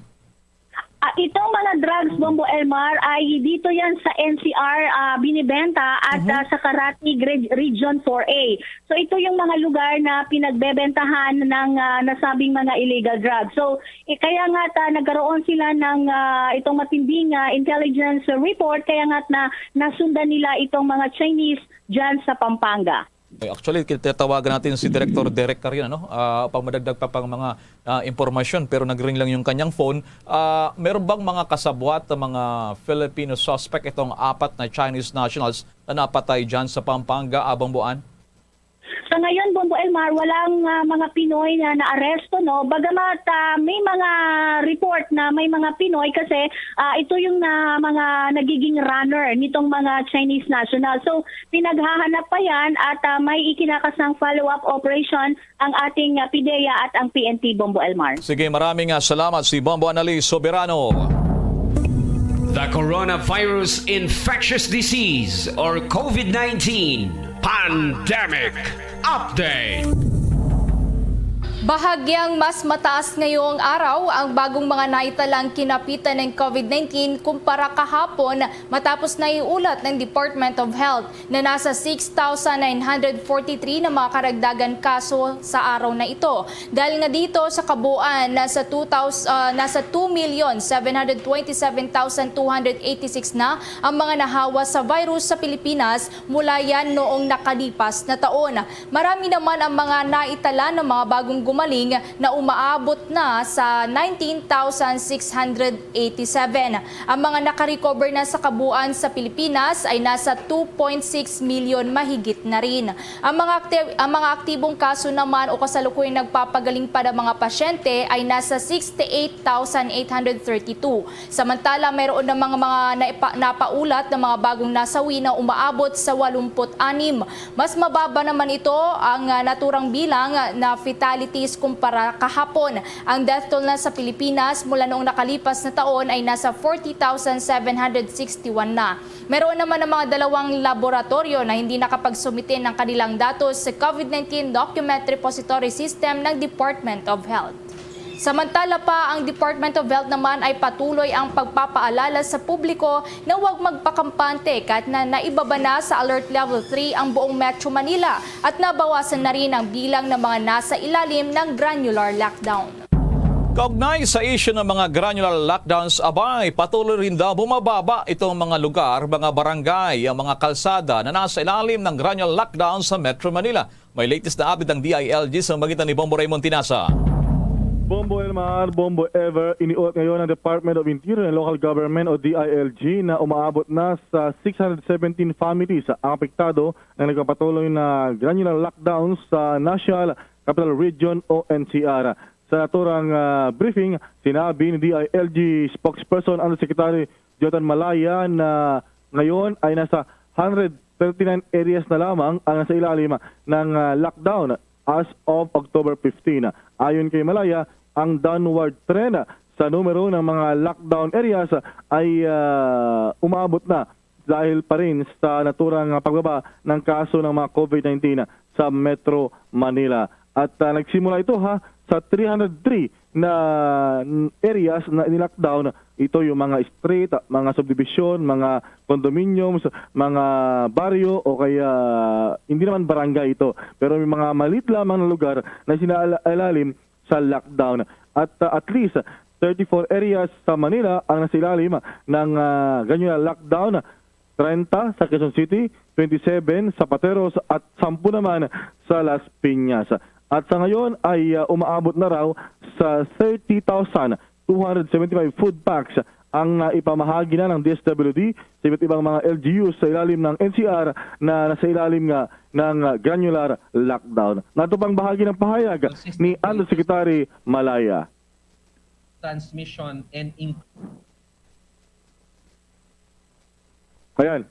Ah, itong mga drugs, Bombo Elmar, ay dito yan sa N C R ah, binibenta at ah, sa Caratig Reg- Region four A. So ito yung mga lugar na pinagbebentahan ng ah, nasabing mga illegal drugs. So eh, kaya nga ta, nagkaroon sila ng ah, itong matinding ah, intelligence report, kaya nga na nasundan nila itong mga Chinese dyan sa Pampanga. Actually, tatawagan natin si Director Derek Carrion, ano? Ah, upang madagdag pa pang mga, ah, impormasyon, pero nag-ring lang yung kanyang phone. Ah, meron bang mga kasabwat na mga Filipino suspect itong apat na Chinese nationals na napatay dyan sa Pampanga, Abang Buan? Sa ngayon, Bombo Elmar, walang, ah, mga Pinoy na naaresto, no? Bagamat, ah, may mga report na may mga Pinoy kasi, ah, ito yung na, mga nagiging runner nitong mga Chinese national. So, pinaghahanap pa yan at, ah, may ikinakasang follow-up operation ang ating, ah, PDEA at ang P N P, Bombo Elmar. Sige, maraming, ah, salamat si Bombo Annalise Soberano. The coronavirus infectious disease or COVID nineteen pandemic update. Bahagyang mas mataas ngayong araw ang bagong mga naitalang kinapitan ng COVID nineteen kumpara kahapon, matapos na iulat ng Department of Health na nasa six thousand nine hundred forty-three na mga karagdagan kaso sa araw na ito. Dahil nga dito, sa kabuuan, nasa two thousand, ah, nasa two million seven hundred twenty-seven thousand two hundred eighty-six na ang mga nahawa sa virus sa Pilipinas mula yan noong nakalipas na taon. Marami naman ang mga naitala ng mga bagong gumaling na umaabot na sa nineteen thousand six hundred eighty-seven. Ang mga nakarecover na sa kabuuan sa Pilipinas ay nasa two point six million mahigit na rin. Ang mga akti-, ang mga aktibong kaso naman o kasalukuyang nagpapagaling pa na mga pasyente ay nasa sixty-eight thousand eight hundred thirty-two. Samantala, mayroon namang mga naipa-, napaulat na mga bagong nasawi na umaabot sa walumput anim. Mas mababa naman ito ang, ah, naturang bilang na fatalities kumpara kahapon. Ang death toll na sa Pilipinas mula noong nakalipas na taon ay nasa forty thousand seven hundred sixty-one na. Meron naman ang mga dalawang laboratoryo na hindi nakapagsumite ng kanilang datos sa COVID nineteen Document Repository System ng Department of Health. Samantala pa, ang Department of Health naman ay patuloy ang pagpapaalala sa publiko na huwag magpakampante kahit na naibaba na sa Alert Level three ang buong Metro Manila at nabawasan na rin ang bilang ng mga nasa ilalim ng granular lockdown. Kaugnay sa isyu ng mga granular lockdowns, abay, patuloy rin daw bumababa itong mga lugar, mga barangay, ang mga kalsada na nasa ilalim ng granular lockdown sa Metro Manila. May latest na update ang D I L G sa magitan ni Bombo Raymond Tinasa. Bombo Elmar, Bombo Ever, iniulat ngayon ng Department of Interior and Local Government o D I L G na umaabot na sa six hundred seventeen families ang apektado ng nagpapatuloy na granular lockdown sa National Capital Region o N C R. Sa naturang, ah, briefing, sinabi ni D I L G spokesperson Undersecretary Jotan Malaya na ngayon ay nasa hundred thirty-nine areas na lamang ang nasa ilalim ng, ah, lockdown as of October fifteen. Ayon kay Malaya, ang downward trend sa numero ng mga lockdown areas ay, ah, umaabot na dahil pa rin sa naturang pagbaba ng kaso ng mga COVID nineteen sa Metro Manila. At, ah, nagsimula ito, ha, sa three hundred three na, mm, areas na ni-lockdown. Ito yung mga street, mga subdivision, mga condominiums, mga baryo, o kaya hindi naman barangay ito. Pero may mga maliit lamang na lugar na sinailalim sa lockdown. At, uh, at least thirty-four areas sa Manila ang nasa ilalim ng, uh, granular lockdown, treinta sa Quezon City, twenty-seven sa Pateros at sampu naman sa Las Piñas. At sa ngayon ay, uh, umaabot na raw sa thirty thousand two hundred seventy-five food packs ang, uh, ipamahagi na ng D S W D sa iba't ibang mga L G Us sa ilalim ng N C R na nasa ilalim nga ng, uh, granular lockdown. Nato pang bahagi ng pahayag ni Undersecretary Malaya. Transmission and in- Ayan.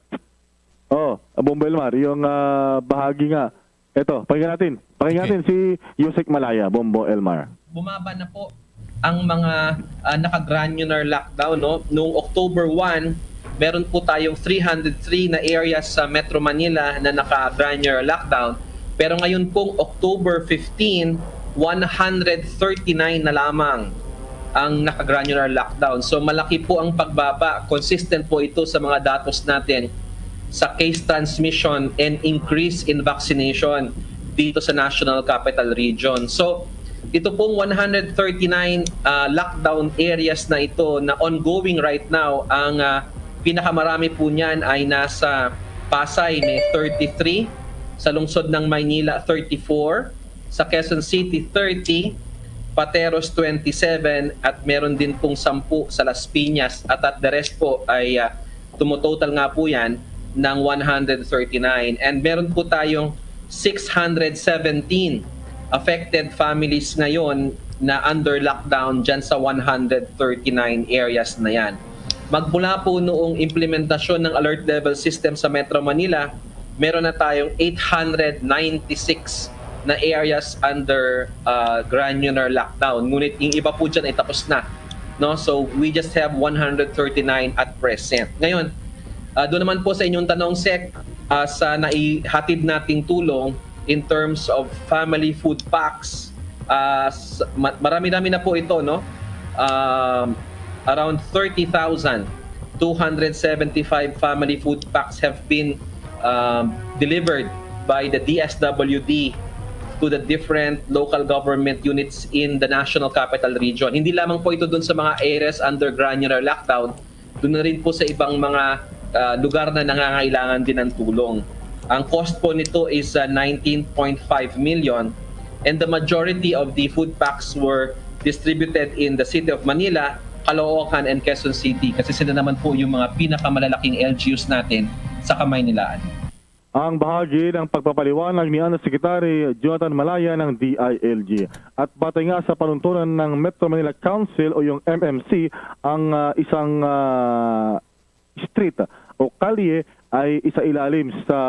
Oh, Bombo Elmar, yung, ah, bahagi nga. Eto, pakinggan natin. Pakinggan Okay. natin si Yusek Malaya, Bombo Elmar. Bumaba na po ang mga, ah, naka-granular lockdown, no? Noong October one, meron po tayong three hundred three na areas sa Metro Manila na naka-granular lockdown. Pero ngayon pong October fifteen, one hundred thirty-nine na lamang ang naka-granular lockdown. So, malaki po ang pagbaba. Consistent po ito sa mga datos natin sa case transmission and increase in vaccination dito sa National Capital Region. So, ito pong one hundred thirty-nine, ah, lockdown areas na ito na ongoing right now, ang, ah, pinakamarami po niyan ay nasa Pasay, may thirty-three, sa lungsod ng Maynila, thirty-four, sa Quezon City, thirty, Pateros, twenty-seven, at meron din pong sampu sa Las Piñas, at, at the rest po ay, ah, tumototal nga po yan ng one hundred thirty-nine. And meron po tayong six hundred seventeen affected families ngayon na under lockdown dyan sa one hundred thirty-nine areas na yan. Magmula po noong implementasyon ng alert level system sa Metro Manila, meron na tayong eight hundred ninety-six na areas under, ah, granular lockdown. Ngunit yung iba po dyan ay tapos na. No? So, we just have one hundred thirty-nine at present. Ngayon, ah, doon naman po sa inyong tanong, Sec, ah, sa naihatid nating tulong in terms of family food packs, ah, s-, ma-, marami-rami na po ito, no? Um, around thirty thousand two hundred seventy-five family food packs have been, um, delivered by the D S W D to the different local government units in the National Capital Region. Hindi lamang po ito dun sa mga areas under granular lockdown, dun na rin po sa ibang mga, ah, lugar na nangangailangan din ng tulong. Ang cost po nito is, ah, nineteen point five million, and the majority of the food packs were distributed in the city of Manila, Caloocan, and Quezon City, kasi sila naman po yung mga pinakamalalaking L G Us natin sa Kamaynilaan. Ang bahagi ng pagpapaliwanag ni Undersecretary Jonathan Malaya ng D I L G. At batay nga sa panuntunan ng Metro Manila Council o yung M M C, ang, ah, isang, ah, street o kalye ay isailalim sa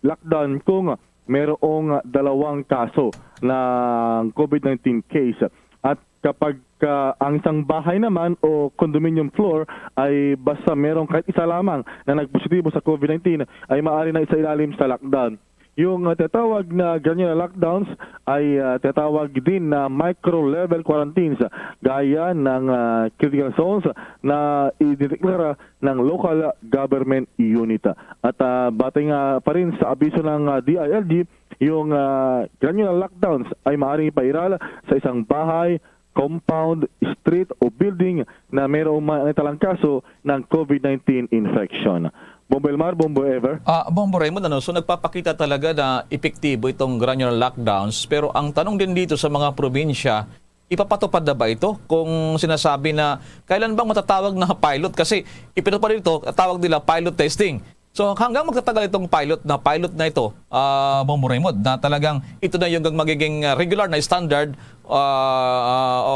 lockdown kung merong dalawang kaso ng COVID nineteen case. At kapag, ah, ang isang bahay naman o condominium floor ay basta merong kahit isa lamang na nagpositibo sa COVID nineteen, ay maaari na isailalim sa lockdown. Yung, ah, tinatawag na granular lockdowns ay, ah, tinatawag din na micro level quarantines, gaya ng, ah, critical zones na idineklara ng local government unit. At, ah, batay nga pa rin sa abiso ng, ah, D I L G, yung, ah, granular lockdowns ay maaaring ipairal sa isang bahay, compound, street o building na mayroong ma-, naitalang kaso ng COVID nineteen infection. Bombo Elmar, Bombo Ever. Ah, Bombo Raymond, ano, so nagpapakita talaga na epektibo itong granular lockdowns, pero ang tanong din dito sa mga probinsya, ipapatupad na ba ito? Kung sinasabi na, kailan bang matatawag na pilot? Kasi ipinatupad ito, tawag nila pilot testing. So hanggang magtatagal itong pilot na, pilot na ito, ah, Bombo Raymond, na talagang ito na yung magiging, ah, regular na standard, ah, ah, o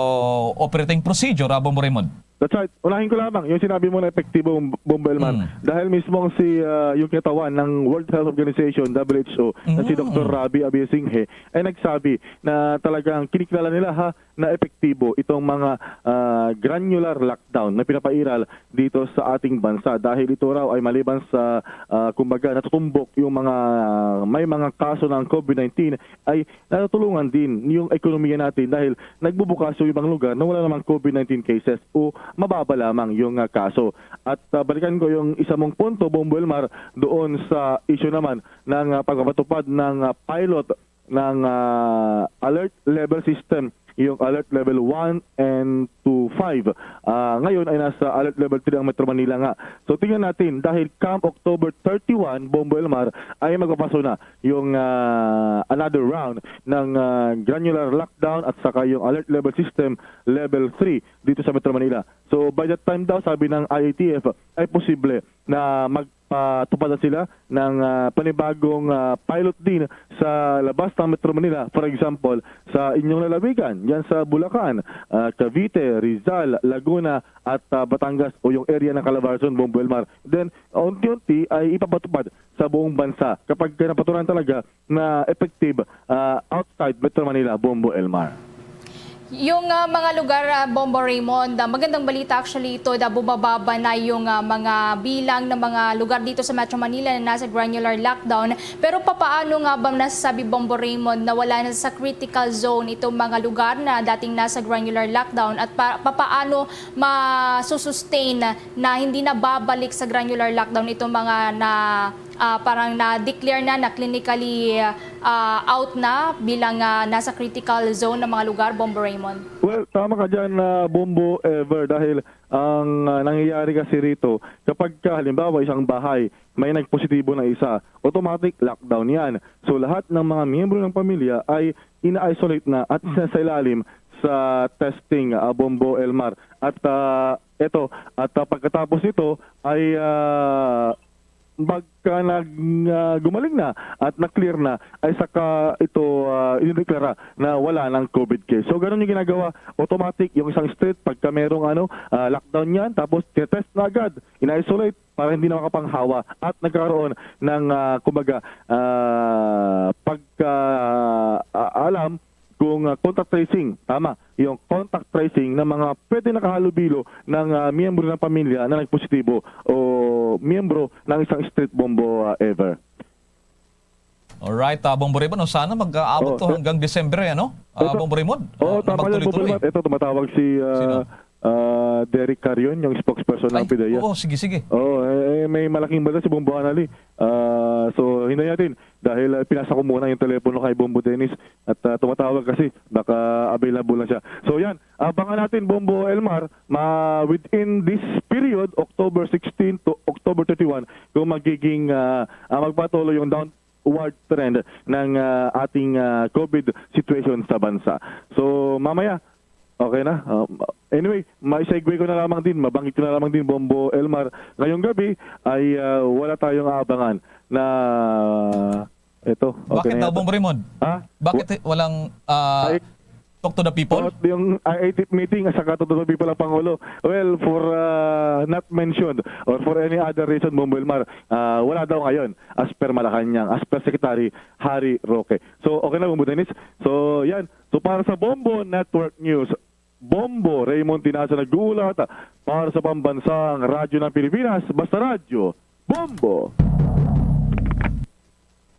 operating procedure, ah, Bombo Raymond? That's right. Unahin ko lamang yung sinabi mo na epektibo, Bombo Elmar. Mm. Dahil mismo si, ah, yung katawan ng World Health Organization, W H O, na si Mm. Doktor Rabi Abeyasinghe ay nagsabi na talagang kinikilala nila, ha, na epektibo itong mga, ah, granular lockdown na pinapairal dito sa ating bansa, dahil ito raw ay maliban sa, ah, kumbaga, natutumbok yung mga may mga kaso ng COVID nineteen, ay natutulungan din yung ekonomiya natin dahil nagbubukas yung ibang lugar na wala namang COVID nineteen cases o mababa lamang yung, ah, kaso. At, ah, balikan ko yung isa mong punto, Bombo Elmar, doon sa issue naman ng, ah, pagpapatupad ng, ah, pilot ng, ah, alert level system, yung alert level one and to five. Ah, ngayon ay nasa alert level three ang Metro Manila nga. So tingnan natin, dahil come October thirty-one, Bombo Elmar, ay magpapaso na yung, ah, another round ng, ah, granular lockdown at saka yung alert level system level three dito sa Metro Manila. So by that time daw, sabi ng I A T F, ay posible na magpatupad na sila ng, ah, panibagong, ah, pilot din sa labas ng Metro Manila. For example, sa inyong lalawigan, yan sa Bulacan, ah, Cavite, Rizal, Laguna, at, ah, Batangas o yung area ng Calabarzon, Bombo Elmar. Then, unti-unti ay ipapatupad sa buong bansa kapag napatunayan talaga na effective, ah, outside Metro Manila, Bombo Elmar. Yung, ah, mga lugar, ah, Bombo Raymond, ah, magandang balita actually ito, na bumababa na yung, ah, mga bilang ng mga lugar dito sa Metro Manila na nasa granular lockdown. Pero papaano nga ba nasasabi, Bombo Raymond, na wala na sa critical zone itong mga lugar na dating nasa granular lockdown? At pa-, papaano masusustain na hindi na babalik sa granular lockdown itong mga na ah, parang na-declare na na clinically, ah, out na bilang, ah, nasa critical zone ng mga lugar, Bombo Raymond? Well, tama ka dyan, ah, Bombo Ever, dahil ang, ah, nangyayari kasi rito, kapag ka, halimbawa, isang bahay, may nagpositibo na isa, automatic lockdown yan. So, lahat ng mga miyembro ng pamilya ay ina-isolate na at sa ilalim sa testing, ah, Bombo Elmar. At, ah, eto, at, ah, pagkatapos nito ay, ah, pagka nag-, ah, gumaling na at na-clear na, ay saka ito, ah, inideklara na wala ng COVID case. So, ganun yung ginagawa. Automatic, yung isang street, pagka merong ano, ah, lockdown yan, tapos tinetest na agad, ina-isolate para hindi na makapanghawa at nagkakaroon ng, ah, kumbaga, ah, pagka, ah, alam kung, ah, contact tracing, tama, yung contact tracing ng mga pwede nakahalubilo ng, ah, miyembro ng pamilya na nagpositibo o miyembro ng isang street, Bombo, ah, Ever. Alright, ah, Bombo Raymond, no, sana mag-aabot Oo, to eh, hanggang Disyembre, ano? Ah, ito, Bombo Raymond, oo, ah, na tama yan, Bombo magtuloy-tuloy. Raymond. Ito, tumatawag si, ah, Sino? ah, Derek Carion, yung spokesperson ng Ay, PDEA. Oo, sige, sige. Oo, eh, eh, may malaking balita si Bombo Anali. Ah, so, hintayin natin dahil, ah, pinasa ko muna yung telepono kay Bombo Dennis at, ah, tumatawag kasi baka available lang siya. So, yan. Abangan natin, Bombo Elmar, ma-, within this period, October sixteen to October thirty-one, kung magiging, ah, ah, magpatuloy yung downward trend ng, ah, ating, ah, COVID situation sa bansa. So, mamaya, okay na. Um, anyway, may segue ko na lamang din, mabanggit ko na lamang din, Bombo Elmar. Ngayong gabi ay, ah, wala tayong aabangan na ito. Okay Bakit na daw, yata. Bombo Raymond? Ha? Bakit Wa- walang, ah, Ay, talk to the people? At yung I A T meeting at saka talk to the people ang Pangulo. Well, for, ah, not mentioned or for any other reason, Bombo Elmar, ah, wala daw ngayon as per Malacañang, as per Secretary Harry Roque. So, okay na, Bombo Dennis. So, yan. So, para sa Bombo Network News, Bombo Raymond Tinaza nag-uulat para sa Pambansang Radyo ng Pilipinas, Basta Radyo, Bombo!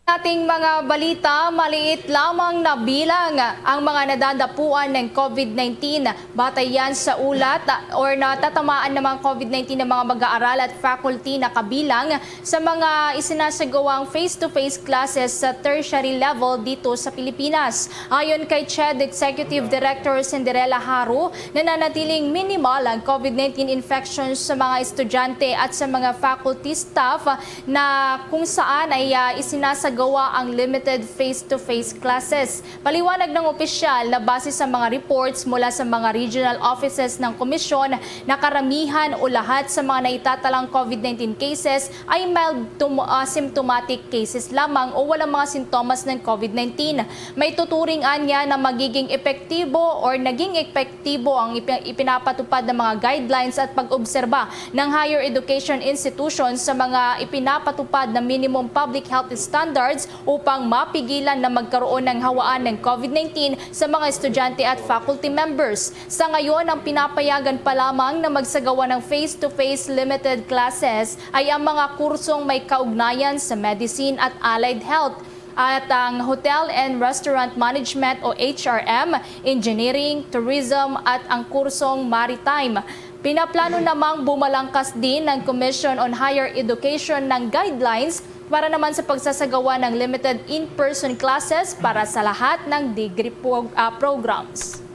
Ating mga balita, maliit lamang na bilang ang mga nadadapuan ng COVID nineteen. Batay yan sa ulat or natatamaan ng mga COVID nineteen ng mga mag-aaral at faculty na kabilang sa mga isinasagawang face-to-face classes sa tertiary level dito sa Pilipinas. Ayon kay CHED Executive Director Cinderella Haro, nananatiling minimal ang COVID nineteen infections sa mga estudyante at sa mga faculty staff na kung saan ay, ah, isinasagawa ang limited face-to-face classes. Paliwanag ng opisyal na base sa mga reports mula sa mga regional offices ng komisyon na karamihan o lahat sa mga naitatalang COVID nineteen cases ay mild to, ah, symptomatic cases lamang o walang mga sintomas ng COVID nineteen. May tuturing anya na magiging epektibo or naging epektibo ang ipi-, ipinapatupad ng mga guidelines at pag-obserba ng higher education institutions sa mga ipinapatupad na minimum public health standards upang mapigilan na magkaroon ng hawaan ng COVID nineteen sa mga estudyante at faculty members. Sa ngayon, ang pinapayagan pa lamang na magsagawa ng face-to-face limited classes ay ang mga kursong may kaugnayan sa medicine at allied health, at ang Hotel and Restaurant Management o H R M, Engineering, Tourism, at ang kursong Maritime. Pinaplano namang bumalangkas din ng Commission on Higher Education ng guidelines para naman sa pagsasagawa ng limited in-person classes para sa lahat ng degree pro-, ah, programs.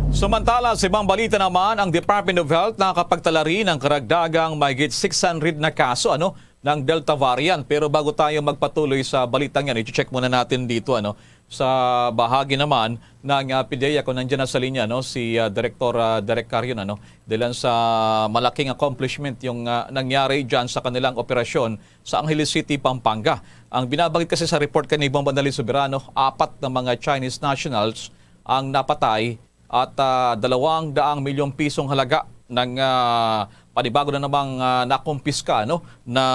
Samantala, sa ibang balita naman, ang Department of Health nakakapagtala rin ng karagdagang mahigit six hundred na kaso, ano, ng Delta variant. Pero bago tayo magpatuloy sa balitang yan, i-check muna natin dito, ano, sa bahagi naman ng, ah, PDEA, kung nandiyan na sa linya, no, si, ah, Director, ah, Derek Carion, ano, dahil sa malaking accomplishment yung, ah, nangyari dyan sa kanilang operasyon sa Angeles City, Pampanga. Ang binabanggit kasi sa report kay Bombo Anali Soberano, apat na mga Chinese nationals ang napatay at, ah, dalawang daang milyong pisong halaga ng, ah, panibago na namang, ah, nakumpiska, no, na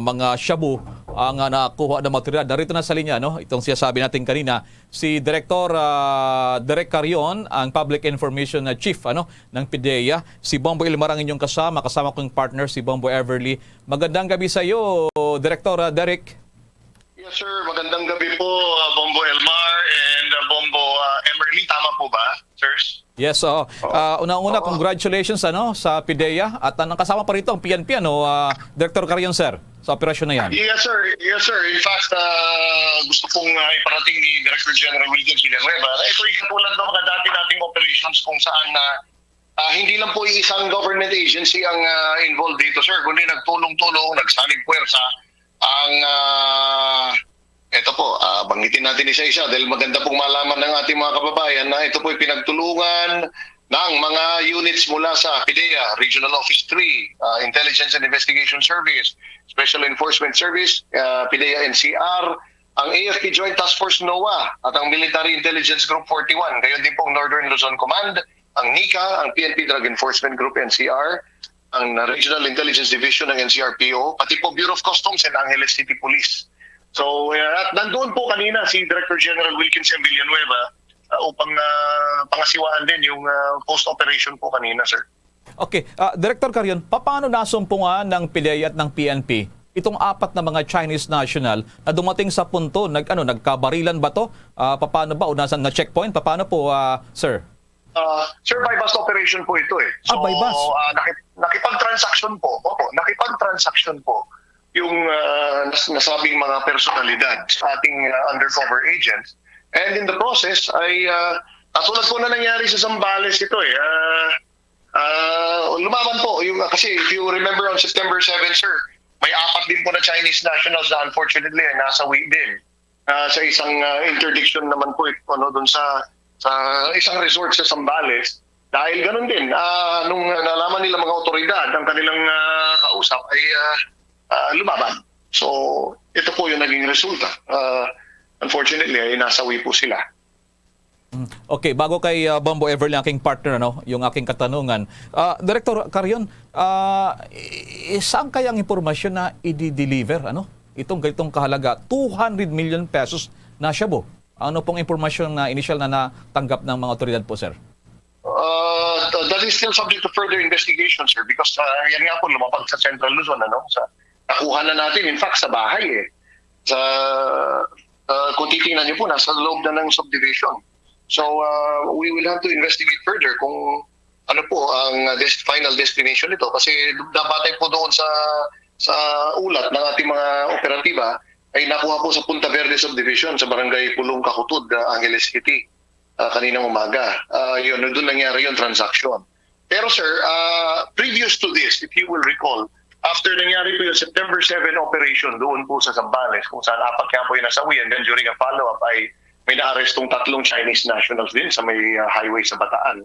mga shabu ang, ah, nakuha na mga otoridad. Narito na sa linya, no, itong sinasabi natin kanina, si Director, ah, Derek Carion, ang Public Information na Chief, ano, ng PDEA. Si Bombo Elmar ang inyong kasama, kasama ko yung partner, si Bombo Everly. Magandang gabi sa iyo, Director, ah, Derek. Yes, sir. Magandang gabi po, ah, Bombo Elmar and, ah, Bombo, ah, Emerly. Tama po ba? Yes, oo. Ah, unang-una, congratulations, ano, sa PDEA. At ang kasama pa rito ang P N P, ano, ah, Director Carion, sir, sa operasyon na yan. Yes, sir. Yes, sir. In fact, ah, gusto kong, ah, iparating ni Director General Wilkins Villanueva na ito ay katulad ng mga dati nating operations kung saan na, ah, hindi lang po isang government agency ang, ah, involved dito, sir, kundi nagtulong-tulong, nagsalig puwersa ang, ah, ito po, ah, banggitin natin isa-isa dahil maganda pong malaman ng ating mga kababayan na ito po ay pinagtulungan ng mga units mula sa PDEA, Regional Office three, ah, Intelligence and Investigation Service, Special Enforcement Service, ah, PDEA N C R, ang A F P Joint Task Force, NOA, at ang Military Intelligence Group forty-one, gayon din pong Northern Luzon Command, ang NICA, ang P N P Drug Enforcement Group, N C R, ang Regional Intelligence Division ng N C R P O, pati po Bureau of Customs and Angeles City Police. So, uh, at nandoon po kanina si Director General Wilkins M. Villanueva, uh, upang, uh, pangasiwaan din yung, uh, post-operation po kanina, sir. Okay, ah, Director Carion, paano nasumpungan ng PDEA at ng P N P itong apat na mga Chinese national na dumating sa punto, nag, ano, nagkabarilan ba to? Ah, paano ba? O nasa na checkpoint? Paano po, ah, sir? Ah, sir, buy-bust operation po ito eh. Ah, so, buy-bust. Ah, nakip-, nakipagtransaksyon po. Opo, nakipagtransaksyon po yung, ah, nas-, nasabing mga personalidad sa ating, ah, undercover agents. And in the process, ay, ah, katulad po na nangyari sa Zambales ito eh. Ah, ah, lumaban po. Yung, kasi if you remember on September seven, sir, may apat din po na Chinese nationals na unfortunately ay nasawi din, ah, sa isang, ah, interdiction naman po, eh, ano, dun sa, sa isang resort sa Zambales. Dahil ganun din, ah, nung nalaman nila mga otoridad ang kanilang, ah, kausap, ay, ah, ah, lumaban. So, ito po yung naging resulta. Ah, unfortunately, ay nasawi po sila. Mm. Okay, bago kay, ah, Bombo Everly, aking partner, ano, yung aking katanungan. Ah, Director Carion, ah, i-, i-, saan kaya ang impormasyon na i-deliver, ano? Itong ganitong kahalaga, two hundred million pesos na shabu. Ano pong impormasyon na inisyal na natanggap ng mga otoridad po, sir? Uh, th-, that is still subject to further investigation, sir, because, uh, yan nga po, lumapag sa Central Luzon, ano? Sa, nakuha na natin, in fact, sa bahay, eh. Sa, uh, kung titingnan niyo po, nasa loob na ng subdivision. So, uh, we will have to investigate further kung ano po ang, uh, des-, final destination nito. Kasi nabatay po doon sa, sa ulat ng ating mga operatiba, ay nakuha po sa Punta Verde Subdivision, sa Barangay Pulong, Kakutod, uh, Angeles City, uh, kaninang umaga. Uh, yun, doon nangyari yung transaction. Pero sir, uh, previous to this, if you will recall, after nangyari po yung September seven operation doon po sa Zambales, kung saan apat nga po yung nasawi, and then during a follow-up ay may naarestong tatlong Chinese nationals din sa may, uh, highway sa Bataan.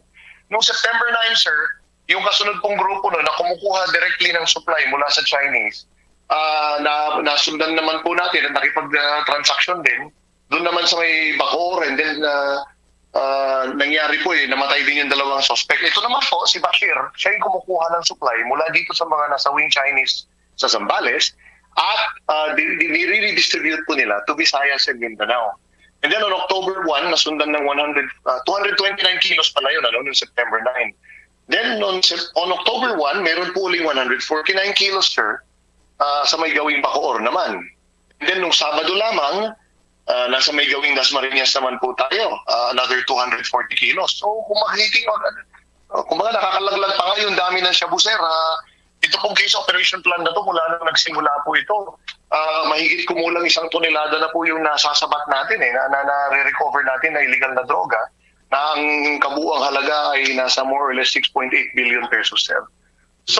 Noong September nine, sir, yung kasunod pong grupo no, na kumukuha directly ng supply mula sa Chinese, ah, na, nasundan naman po natin at nakipag, ah, transaction din. Doon naman sa may Bacoor, and then, ah, ah, nangyari po eh, namatay din yung dalawang suspect. Ito naman po, si Bashir, siya yung kumukuha ng supply mula dito sa mga nasawing Chinese sa Zambales at, ah, di-, di-, nire-redistribute po nila to Visayas and Mindanao. And then on October one, nasundan ng one hundred, ah, two hundred twenty-nine kilos pala yun, ano, noong September nine. Then on Sep-, on October one, meron po uling one hundred forty-nine kilos, sir, ah, sa may gawing Bacoor naman. And then nung Sabado lamang, ah, nasa may gawing Dasmariñas naman po tayo, ah, another two hundred forty kilos. So, kung makikita, ah, kumbaga, nakakalaglag pa nga yung dami ng shabu, sir. Ah, ito pong case operation plan na to, mula nung nagsimula po ito, ah, mahigit kumulang isang tonelada na po yung nasasabat natin, eh, na, na, nare-recover natin na illegal na droga, na ang kabuuang halaga ay nasa more or less six point eight billion pesos, sir. So,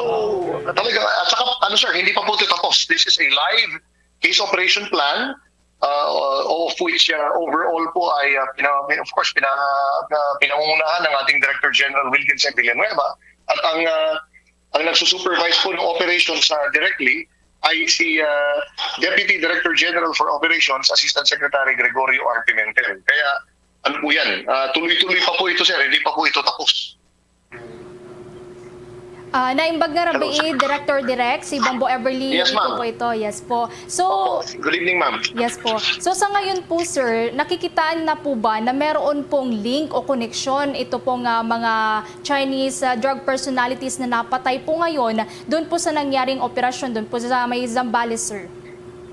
talaga, at saka, ano, sir, hindi pa po ito tapos. This is a live case operation plan, uh, of which, uh, overall po ay, uh, pina-, of course, pina-, uh, pinangungunahan ng ating Director General Wilkins M. Villanueva. At ang, uh, ang nagsusupervise po ng operations, uh, directly ay si, uh, Deputy Director General for Operations, Assistant Secretary Gregorio R. Pimentel. Kaya, ano po yan, uh, tuloy-tuloy pa po ito, sir. Hindi pa po ito tapos. Ah, naimbag nga rabi, Director Direk, si Bombo Everly. Yes, ma'am. Ito po ito. Yes po. So, good evening, ma'am. Yes po. So, sa ngayon po, sir, nakikitaan na po ba na meron pong link o koneksyon ito pong, ah, mga Chinese, ah, drug personalities na napatay po ngayon doon po sa nangyaring operasyon doon po sa may Zambales, sir?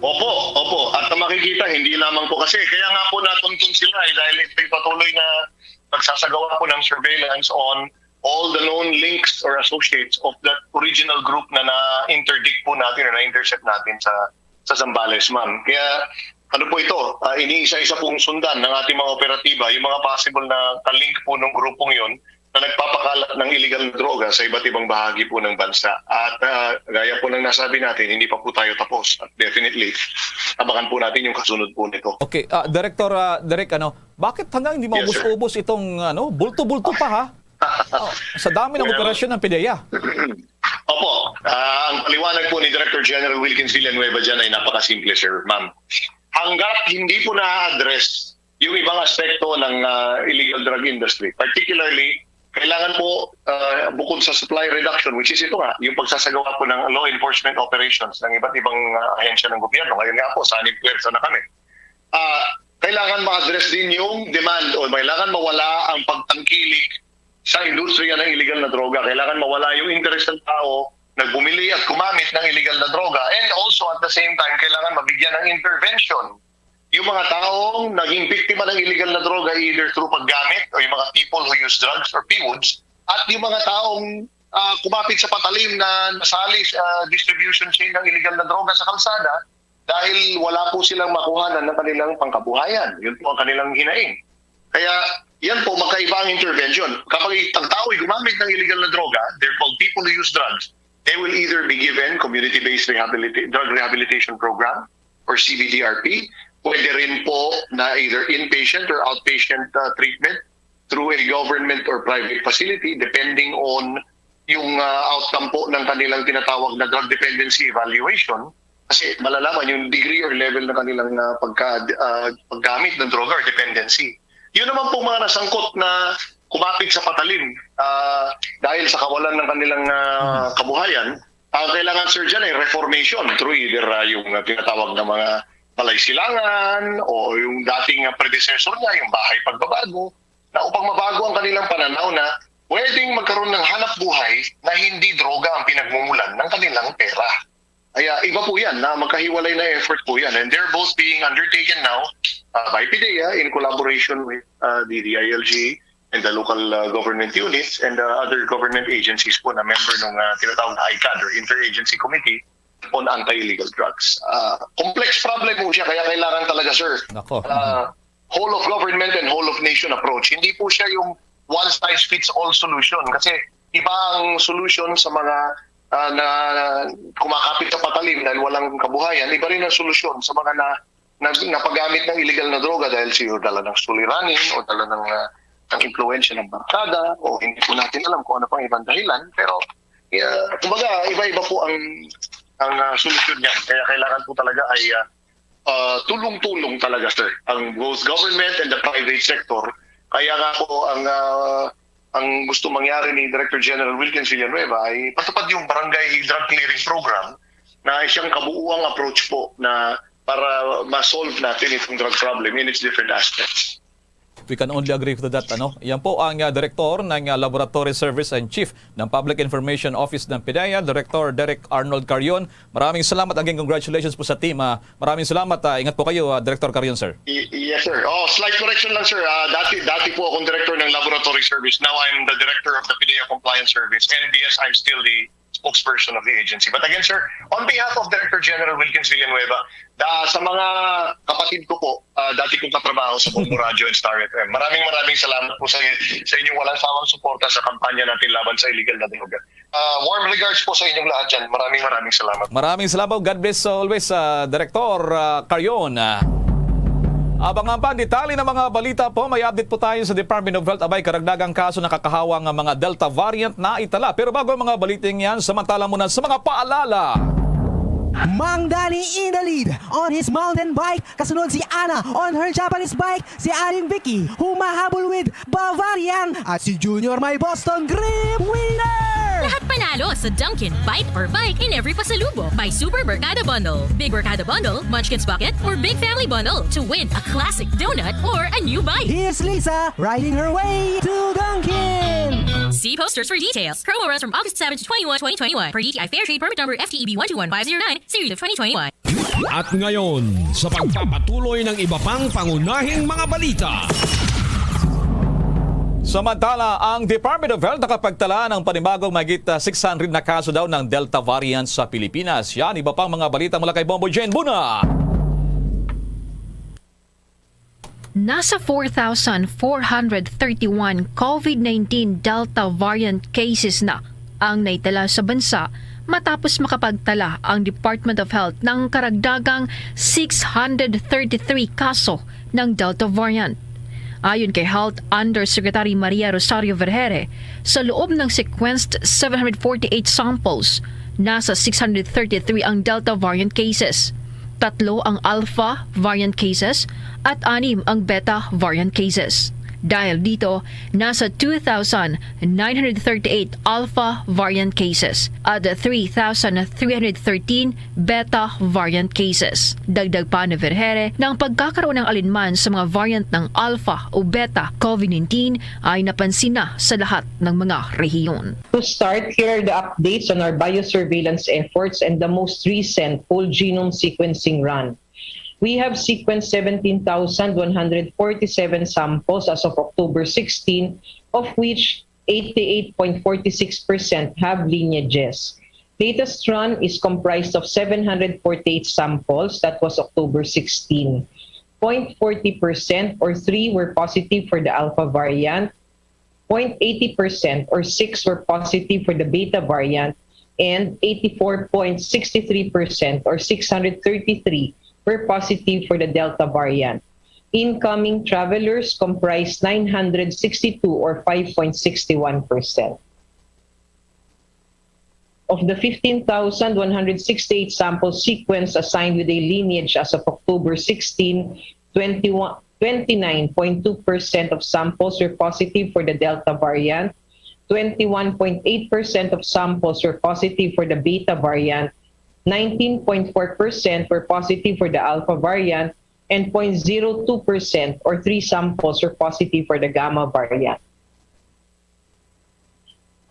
Opo, opo. At makikita, hindi lamang po kasi, kaya nga po natuntun sila, eh, dahil ito'y patuloy na Magsasagawa po ng surveillance on all the known links or associates of that original group na na-interdict po natin or na-intercept natin sa sa Zambales, ma'am. Kaya ano po ito, ah, iniisa-isa pong sundan ng ating mga operatiba yung mga possible na ka-link po ng grupong yon na nagpapakalat ng illegal na droga sa iba't ibang bahagi po ng bansa. At ah, gaya po ng nasabi natin, hindi pa po tayo tapos. At definitely, abangan po natin yung kasunod po nito. Okay, ah, Director, ah, Direk, ano, bakit hanggang hindi Yes, sir. maubos-ubos itong ano, bulto-bulto pa ha? Oh, sa dami ng Well, operasyon ng PDEA. Opo, ah, ang paliwanag po ni Director General Wilkins Villanueva dyan ay napakasimple, sir, ma'am. Hanggat hindi po na-address yung ibang aspekto ng ah, illegal drug industry, particularly, kailangan po, ah, bukod sa supply reduction, which is ito nga, yung pagsasagawa po ng law enforcement operations ng iba't ibang ah, ahensya ng gobyerno. Ngayon nga po, sanib puwersa na kami. Ah, kailangan ma-address din yung demand o kailangan mawala ang pagtangkilik sa industriya ng illegal na droga. Kailangan mawala yung interes ng tao na bumili at gumamit ng illegal na droga. And also at the same time, kailangan mabigyan ng intervention yung mga taong naging biktima ng illegal na droga either through paggamit o yung mga people who use drugs or P W D S at yung mga taong ah, kumapit sa patalim na nasali sa distribution chain ng illegal na droga sa kalsada dahil wala po silang makuhanan ng kanilang pangkabuhayan. Yun po ang kanilang hinaing. Kaya yan po, magkaiba ang intervention. Kapag ang tao ay gumamit ng illegal na droga, they're called people who use drugs, they will either be given community-based rehabilita- drug rehabilitation program or C B D R P. Pwede rin po na either inpatient or outpatient uh, treatment through a government or private facility depending on yung uh, outcome po ng kanilang tinatawag na drug dependency evaluation kasi malalaman yung degree or level ng kanilang uh, pagka, uh, paggamit ng droga or dependency. Yun naman pong mga nasangkot na kumapit sa patalim uh, dahil sa kawalan ng kanilang uh, kabuhayan, ang kailangan, sir, dyan ay reformation through either uh, yung uh, tinatawag na mga balay silangan o yung dating uh, predecessor niya, yung bahay pagbabago, na upang mabago ang kanilang pananaw na pwedeng magkaroon ng hanap buhay na hindi droga ang pinagmumulan ng kanilang pera. Kaya iba po yan, na magkahiwalay na effort po yan. And they're both being undertaken now uh, by PDEA in collaboration with uh, the D I L G and the local uh, government units and uh, other government agencies po na member ng uh, tinatawag na ICAD or Interagency Committee on Anti-Illegal Drugs. Uh, complex problem po siya, kaya kailangan talaga, sir, Nako. uh, whole of government and whole of nation approach. Hindi po siya yung one size fits all solution kasi iba ang solution sa mga uh, na kumakapit sa patalim dahil walang kabuhayan. Iba rin ang solusyon sa mga na, na napagamit ng illegal na droga dahil siguro dala ng suliranin o dala ng, uh, ng impluensya ng barkada o hindi po natin alam kung ano pang ibang dahilan. Pero, uh, kumbaga, iba-iba po ang ang uh, solusyon niya. Kaya kailangan po talaga ay uh, uh, tulong-tulong talaga, sir, ang both government and the private sector. Kaya nga po ang uh, ang gusto mangyari ni Director General Wilkins Villanueva ay patupad yung barangay drug clearing program na siyang kabuuang approach po na para ma-solve natin itong drug problem in its different aspects. We can only agree to that. Ano? Yan po ang uh, Director ng uh, Laboratory Service and Chief ng Public Information Office ng PDEA, Director Derek Arnold Carion. Maraming salamat. Again, congratulations po sa team. Uh, maraming salamat. Uh, ingat po kayo, uh, Director Carion, sir. Y- yes, sir. Oh, slight correction lang, sir. Uh, dati, dati po akong director ng laboratory service. Now I'm the director of the PDEA Compliance Service. And yes, I'm still the spokesperson of the agency. But again, sir, on behalf of Director General Wilkins Villanueva, da, sa mga kapatid ko po, uh, dati kong katrabaho sa Bombo Radio and Star F M, maraming maraming salamat po sa, sa inyong walang sawang suporta sa kampanya natin laban sa illegal na droga. Uh, warm regards po sa inyong lahat dyan. Maraming maraming salamat. Maraming salamat. God bless always, uh, Director uh, Carion. Uh, Abangan pa ang detalye ng mga balita po. May update po tayo sa Department of Health. Abay, karagdagang kaso nakakahawa nga mga Delta variant na itala. Pero bago ang mga balitang yan, samantala muna sa mga paalala. Mang Danny in the lead on his mountain bike. Kasunod si Ana on her Japanese bike. Si Aling Vicky humahabol with Bavarian. At si Junior may Boston Grip winner! Lahat panalo sa Dunkin' Bite or Bike in every pasalubong. Buy Super Barkada Bundle, Big Barkada Bundle, Munchkins Bucket, or Big Family Bundle to win a classic donut or a new bike. Here's Lisa riding her way to Dunkin'! See posters for details. Promo runs from August seven to twenty-one, twenty twenty-one, per D T I Fair Trade Permit Number F T E B one two one five zero nine, Series of twenty twenty-one. At ngayon, sa pagpapatuloy ng iba pang pangunahing mga balita. Samantala, ang Department of Health nakapagtala ng panibagong mahigit, ah, six hundred na kaso daw ng Delta variant sa Pilipinas. Yan, iba pang mga balita mula kay Bombo Jen Buna. Nasa four thousand four hundred thirty-one COVID nineteen Delta variant cases na ang naitala sa bansa matapos makapagtala ang Department of Health ng karagdagang six hundred thirty-three kaso ng Delta variant. Ayon kay Health Undersecretary Maria Rosario Vergere, sa loob ng sequenced seven hundred forty-eight samples, nasa six hundred thirty-three ang Delta variant cases. Tatlo ang Alpha variant cases at anim ang Beta variant cases. Dahil dito, nasa two thousand nine hundred thirty-eight Alpha variant cases at three thousand three hundred thirteen Beta variant cases. Dagdag pa ni Vergere na ang pagkakaroon ng alinman sa mga variant ng Alpha o Beta COVID nineteen ay napansin na sa lahat ng mga rehiyon. To start, here are the updates on our biosurveillance efforts and the most recent whole genome sequencing run. We have sequenced seventeen thousand one hundred forty-seven samples as of October sixteen, of which eighty-eight point forty-six percent have lineages. Latest run is comprised of seven hundred forty-eight samples, that was October sixteen. Point forty percent or three were positive for the Alpha variant, point eighty percent or six were positive for the Beta variant, and eighty-four point sixty-three percent or six hundred thirty-three were positive for the Delta variant. Incoming travelers comprised nine hundred sixty-two or five point six one percent. Of the fifteen thousand one hundred sixty-eight samples sequenced assigned with a lineage as of October sixteen, twenty-one, twenty-nine point two percent of samples were positive for the Delta variant, twenty-one point eight percent of samples were positive for the Beta variant, nineteen point four percent were positive for the Alpha variant, and point zero two percent or three samples were positive for the Gamma variant.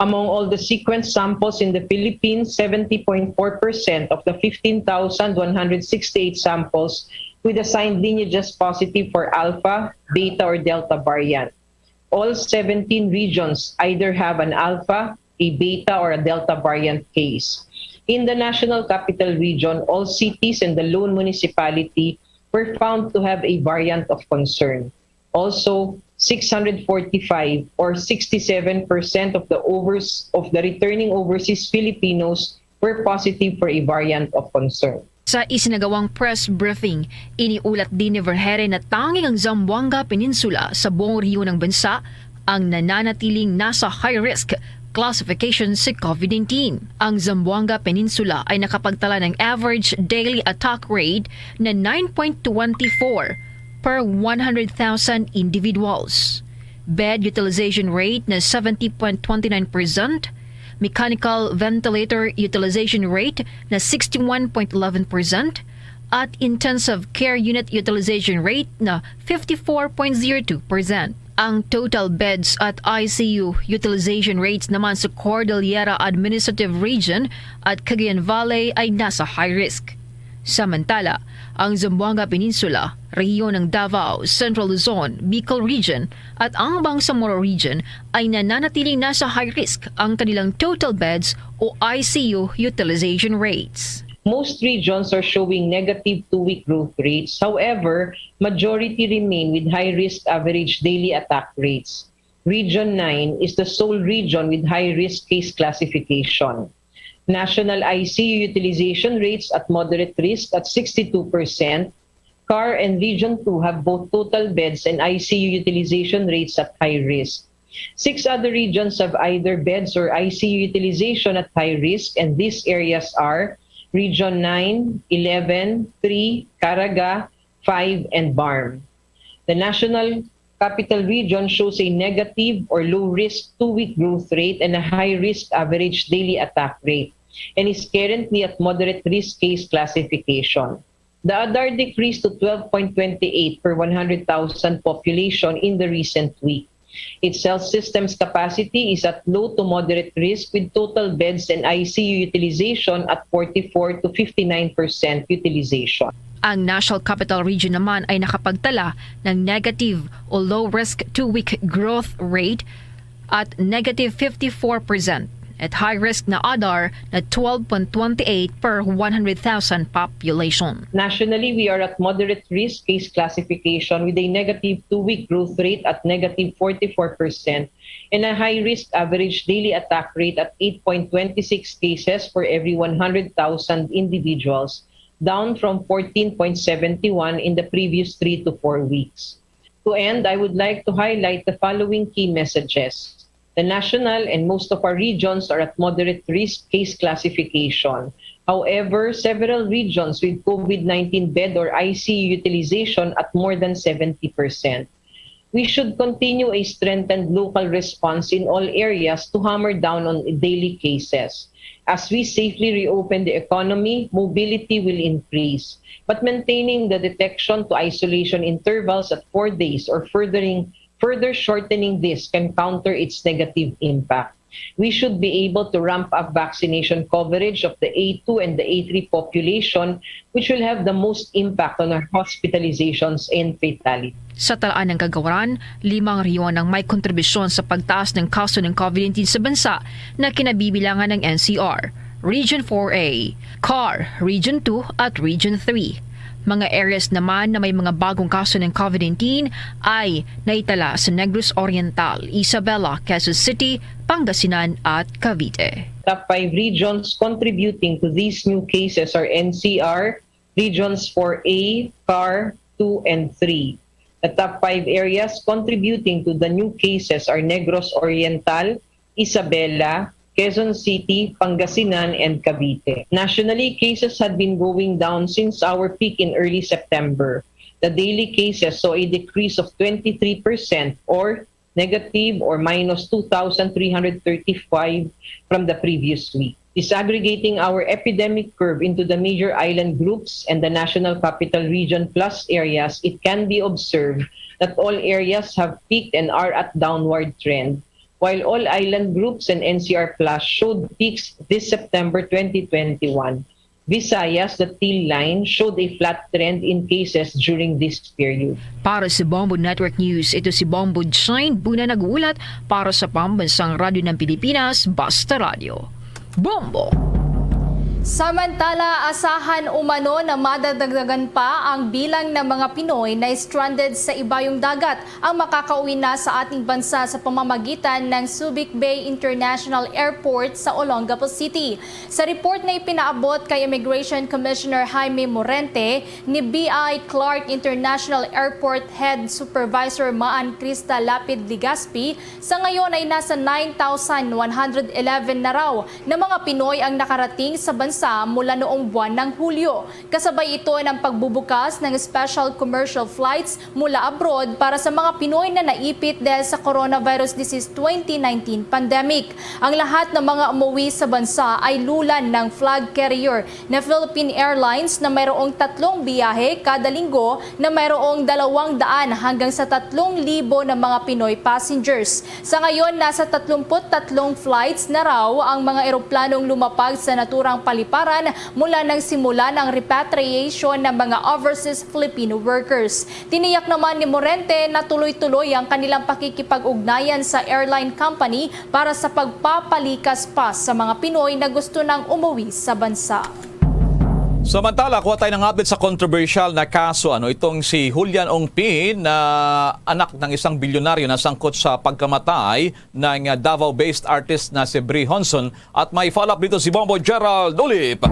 Among all the sequenced samples in the Philippines, seventy point four percent of the fifteen thousand one hundred sixty-eight samples with assigned lineages positive for Alpha, Beta, or Delta variant. All seventeen regions either have an Alpha, a Beta, or a Delta variant case. In the National Capital Region, all cities and the lone municipality were found to have a variant of concern. Also, six hundred forty-five or sixty-seven percent of the overs-, of the returning overseas Filipinos were positive for a variant of concern. Sa isinagawang press briefing, iniulat din ni Vergere na tanging ang Zamboanga Peninsula sa buong rehiyon ng bansa ang nananatiling nasa high risk classification sa COVID nineteen. Ang Zamboanga Peninsula ay nakapagtala ng average daily attack rate na nine point two four per one hundred thousand individuals. Bed utilization rate na seventy point twenty nine percent, mechanical ventilator utilization rate na sixty-one point eleven percent, at intensive care unit utilization rate na fifty-four point zero two percent. Ang total beds at I C U utilization rates naman sa Cordillera Administrative Region at Cagayan Valley ay nasa high risk. Samantala, ang Zamboanga Peninsula, rehiyon ng Davao, Central Luzon, Bicol Region, at ang Bangsamoro Region ay nananatiling nasa high risk ang kanilang total beds o I C U utilization rates. Most regions are showing negative two-week growth rates. However, majority remain with high-risk average daily attack rates. Region nine is the sole region with high-risk case classification. National I C U utilization rates at moderate risk at sixty-two percent, CAR and Region two have both total beds and I C U utilization rates at high risk. Six other regions have either beds or I C U utilization at high risk, and these areas are Region nine, eleven, three, Caraga, five, and BARMM. The National Capital Region shows a negative or low risk two-week growth rate and a high risk average daily attack rate, and is currently at moderate risk case classification. The ADAR decreased to twelve point twenty eight per one hundred thousand population in the recent week. Its health system's capacity is at low to moderate risk, with total beds and I C U utilization at forty-four to fifty-nine percent utilization. Ang National Capital Region naman ay nakapagtala ng negative o low-risk two-week growth rate at negative fifty-four percent, at high-risk na ADAR na twelve point twenty eight per one hundred thousand population. Nationally, we are at moderate risk case classification, with a negative two-week growth rate at negative forty-four percent and a high-risk average daily attack rate at eight point twenty six cases for every one hundred thousand individuals, down from fourteen point seven one in the previous three to four weeks. To end, I would like to highlight the following key messages. The national and most of our regions are at moderate risk case classification. However, several regions with COVID nineteen bed or I C U utilization at more than seventy percent. We should continue a strengthened local response in all areas to hammer down on daily cases. As we safely reopen the economy, mobility will increase, but maintaining the detection to isolation intervals at four days or furthering, further shortening this can counter its negative impact. We should be able to ramp up vaccination coverage of the A two and the A three population, which will have the most impact on our hospitalizations and fatalities. Sa talaan ng kagawaran, limang rehiyon ang may kontribusyon sa pagtaas ng kaso ng COVID nineteen sa bansa na kinabibilangan ng N C R, Region four A, CAR, Region two at Region three. Mga areas naman na may mga bagong kaso ng COVID nineteen ay naitala sa Negros Oriental, Isabela, Quezon City, Pangasinan at Cavite. Top five regions contributing to these new cases are N C R, Regions four A, CAR two and three. The top five areas contributing to the new cases are Negros Oriental, Isabela, Quezon City, Pangasinan, and Cavite. Nationally, cases had been going down since our peak in early September. The daily cases saw a decrease of twenty-three percent, or negative or minus two thousand three hundred thirty-five from the previous week. Disaggregating our epidemic curve into the major island groups and the National Capital Region plus areas, it can be observed that all areas have peaked and are at downward trend, while all island groups and N C R plus showed peaks this September twenty twenty-one. Visayas, the teal line, showed a flat trend in cases during this period. Para sa Bombo Network News, ito si Bombo Jane Buna nag-uulat para sa Pambansang Radyo ng Pilipinas, Basta Radyo. Bombo! Samantala, asahan umano na madadagdagan pa ang bilang ng mga Pinoy na stranded sa ibayong dagat ang makakauwi na sa ating bansa sa pamamagitan ng Subic Bay International Airport sa Olongapo City. Sa report na ipinaabot kay Immigration Commissioner Jaime Morente, ni B I Clark International Airport Head Supervisor Maan Crista Lapid Legaspi, sa ngayon ay nasa nine thousand one hundred eleven na raw na mga Pinoy ang nakarating sa bansa mula noong buwan ng Hulyo. Kasabay ito ng pagbubukas ng special commercial flights mula abroad para sa mga Pinoy na naipit dahil sa coronavirus disease twenty nineteen pandemic. Ang lahat ng mga umuwi sa bansa ay lulan ng flag carrier na Philippine Airlines na mayroong tatlong biyahe kada linggo na mayroong dalawang daan hanggang sa tatlong libo na mga Pinoy passengers. Sa ngayon, nasa tatlumpu't tatlong flights na raw ang mga eroplanong lumapag sa naturang paliparan mula nang simulan ang repatriation ng mga overseas Filipino workers. Tiniyak naman ni Morente na tuloy-tuloy ang kanilang pakikipag-ugnayan sa airline company para sa pagpapalikas pa sa mga Pinoy na gusto nang umuwi sa bansa. Samantala, kuha tayo ng update sa kontrobersyal na kaso. Ano itong si Julian Ongpin, na anak ng isang bilyonaryo na sangkot sa pagkamatay ng Davao-based artist na si Bri Honson, at may follow-up dito si Bombo Gerald Ulip.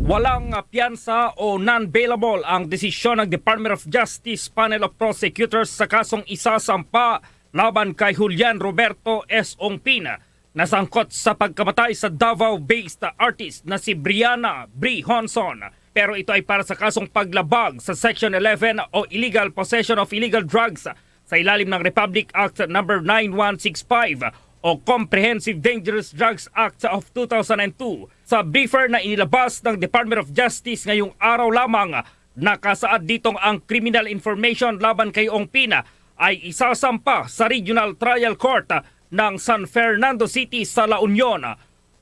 Walang piyansa o non-bailable ang desisyon ng Department of Justice Panel of Prosecutors sa kasong isasampa laban kay Julian Roberto S. Ongpin na sangkot sa pagkamatay sa Davao-based artist na si Brianna Bri Honson. Pero ito ay para sa kasong paglabag sa Section eleven o illegal possession of illegal drugs sa ilalim ng Republic Act Number nine one six five o Comprehensive Dangerous Drugs Act of two thousand two. Sa briefer na inilabas ng Department of Justice ngayong araw lamang, nakasaad ditong ang criminal information laban kay Ongpin ay isasampa sa Regional Trial Court ng San Fernando City sa La Union.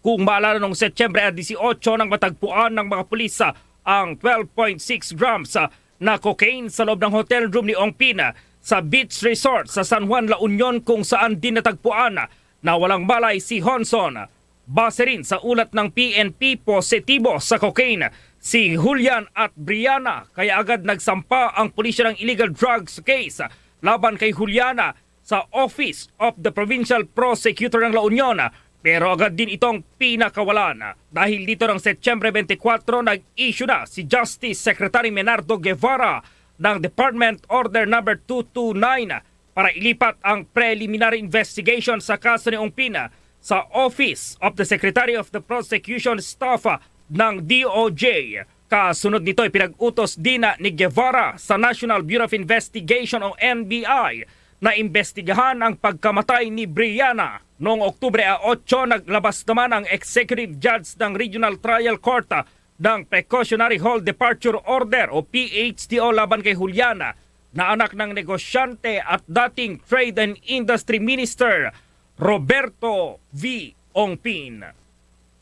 Kung maalala, noong Setyembre disiotso nang matagpuan ng mga pulis ang twelve point six grams na cocaine sa loob ng hotel room ni Ong Pin sa beach resort sa San Juan, La Union, kung saan din natagpuan na walang malay si Honson. Base rin sa ulat ng P N P, positibo sa cocaine si Julian at Brianna, kaya agad nagsampa ang pulisya ng illegal drugs case laban kay Juliana sa Office of the Provincial Prosecutor ng La Union, pero agad din itong pinakawalan. Dahil dito, ng Setyembre twenty-four, nag-issue na si Justice Secretary Menardo Guevara ng Department Order Number two two nine para ilipat ang preliminary investigation sa kaso ni Ong Pin sa Office of the Secretary of the Prosecution Staff ng D O J. Kasunod nito, ipinag-utos din ni Guevara sa National Bureau of Investigation o N B I na imbestigahan ang pagkamatay ni Brianna. Noong Oktubre a otso, naglabas naman ang executive judge ng Regional Trial Court ng Precautionary Hold Departure Order o P H D O laban kay Juliana, na anak ng negosyante at dating Trade and Industry Minister Roberto V. Ongpin.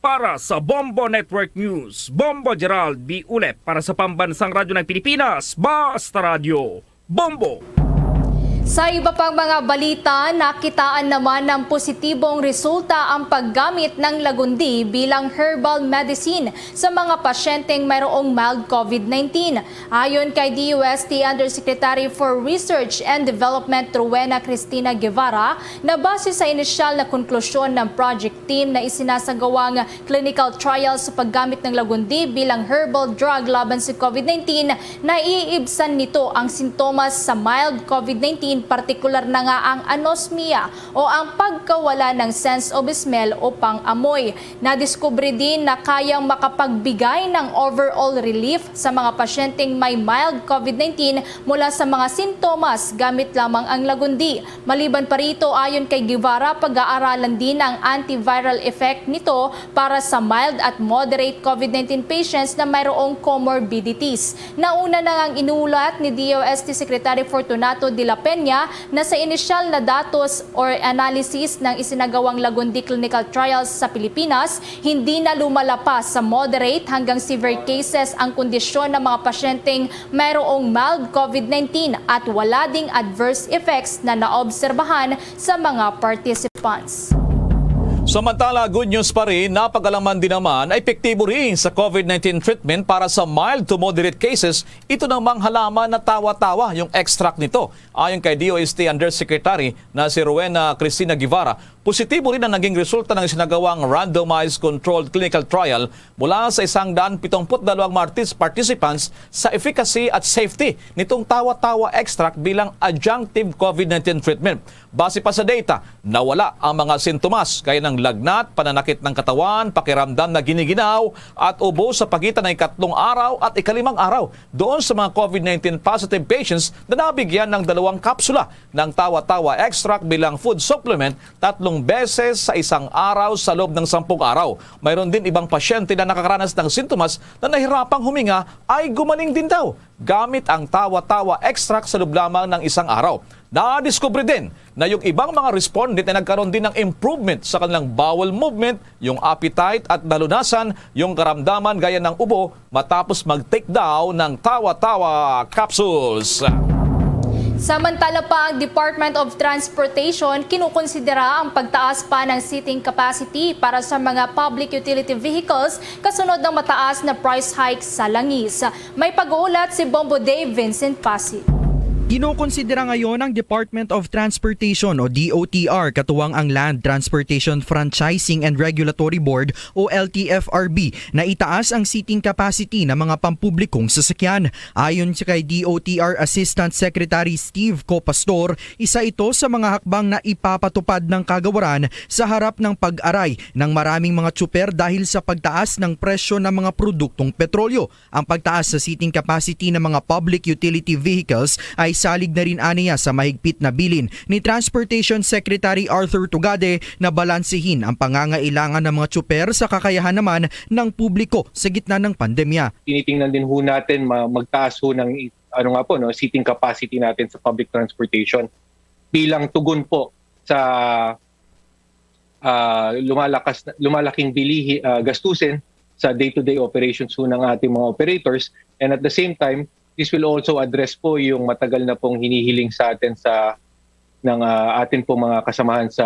Para sa Bombo Network News, Bombo Gerald B. Ulep, para sa Pambansang Radyo ng Pilipinas, Basta Radyo, Bombo. Sa iba pang mga balita, nakitaan naman ng positibong resulta ang paggamit ng lagundi bilang herbal medicine sa mga pasyenteng mayroong mild COVID nineteen. Ayon kay D O S T Undersecretary for Research and Development Rowena Cristina Guevara, na base sa inisyal na konklusyon ng project team na isinasagawang clinical trial sa paggamit ng lagundi bilang herbal drug laban sa COVID nineteen, naiibsan nito ang sintomas sa mild COVID nineteen, partikular na nga ang anosmia o ang pagkawala ng sense of smell o pang-amoy. Nadiskubre din na kayang makapagbigay ng overall relief sa mga pasyenteng may mild COVID nineteen mula sa mga sintomas gamit lamang ang lagundi. Maliban pa rito, ayon kay Guevara, pag-aaralan din ang antiviral effect nito para sa mild at moderate COVID nineteen patients na mayroong comorbidities. Nauna na ngang inulat ni D O S T Secretary Fortunato de la Peña na sa inisyal na datos or analysis ng isinagawang lagundi clinical trials sa Pilipinas, hindi na lumalapas sa moderate hanggang severe cases ang kondisyon ng mga pasyenteng mayroong mild COVID nineteen at wala ding adverse effects na naobserbahan sa mga participants. Samantala, good news pa rin, napag-alaman din naman na epektibo rin sa COVID nineteen treatment para sa mild to moderate cases ito namang halaman na tawa-tawa, yung extract nito. Ayon kay D O S T Undersecretary na si Rowena Cristina Guevara, positibo rin ang naging resulta ng isinagawang randomized controlled clinical trial mula sa isang daan pitong put dalawang martis-, participants sa efficacy at safety nitong tawa-tawa extract bilang adjunctive COVID nineteen treatment. Base pa sa data, nawala ang mga sintomas gaya ng lagnat, pananakit ng katawan, pakiramdam na giniginaw, at ubo sa pagitan ng ikatlong araw at ikalimang araw doon sa mga COVID nineteen positive patients na nabigyan ng dalawang kapsula ng tawa-tawa extract bilang food supplement tatlong beses sa isang araw sa loob ng sampung araw. Mayroon din ibang pasyente na nakakaranas ng sintomas na nahirapang huminga ay gumaling din daw gamit ang tawa-tawa extract sa loob lamang ng isang araw. Nadiskubre din na yung ibang mga respondent ay nagkaroon din ng improvement sa kanilang bowel movement, yung appetite at nalunasan yung karamdaman gaya ng ubo matapos mag-take daw ng tawa-tawa capsules. Samantala pa, ang Department of Transportation kinukonsidera ang pagtaas pa ng seating capacity para sa mga public utility vehicles kasunod ng mataas na price hike sa langis. May pag-uulat si Bombo Dave Vincent Pasi. Kinokonsidera ngayon ng Department of Transportation o D O T R, katuwang ang Land Transportation Franchising and Regulatory Board o L T F R B, na itaas ang seating capacity ng mga pampublikong sasakyan. Ayon sa kay D O T R Assistant Secretary Steve Copastor, isa ito sa mga hakbang na ipapatupad ng kagawaran sa harap ng pag-aray ng maraming mga tsuper dahil sa pagtaas ng presyo ng mga produktong petrolyo. Ang pagtaas sa seating capacity ng mga public utility vehicles ay salig na rin aniya sa mahigpit na bilin ni Transportation Secretary Arthur Tugade na balansehin ang pangangailangan ng mga tsuper sa kakayahan naman ng publiko sa gitna ng pandemya. Tinitingnan din ho natin ma-, magtaas ho ng i-, ano nga po, no, seating capacity natin sa public transportation bilang tugon po sa ah, lumalakas, lumalaking bilihi, ah, gastusin sa day-to-day operations po ng ating mga operators. And at the same time, this will also address po yung matagal na pong hinihiling sa atin sa ng ah, atin pong mga kasamahan sa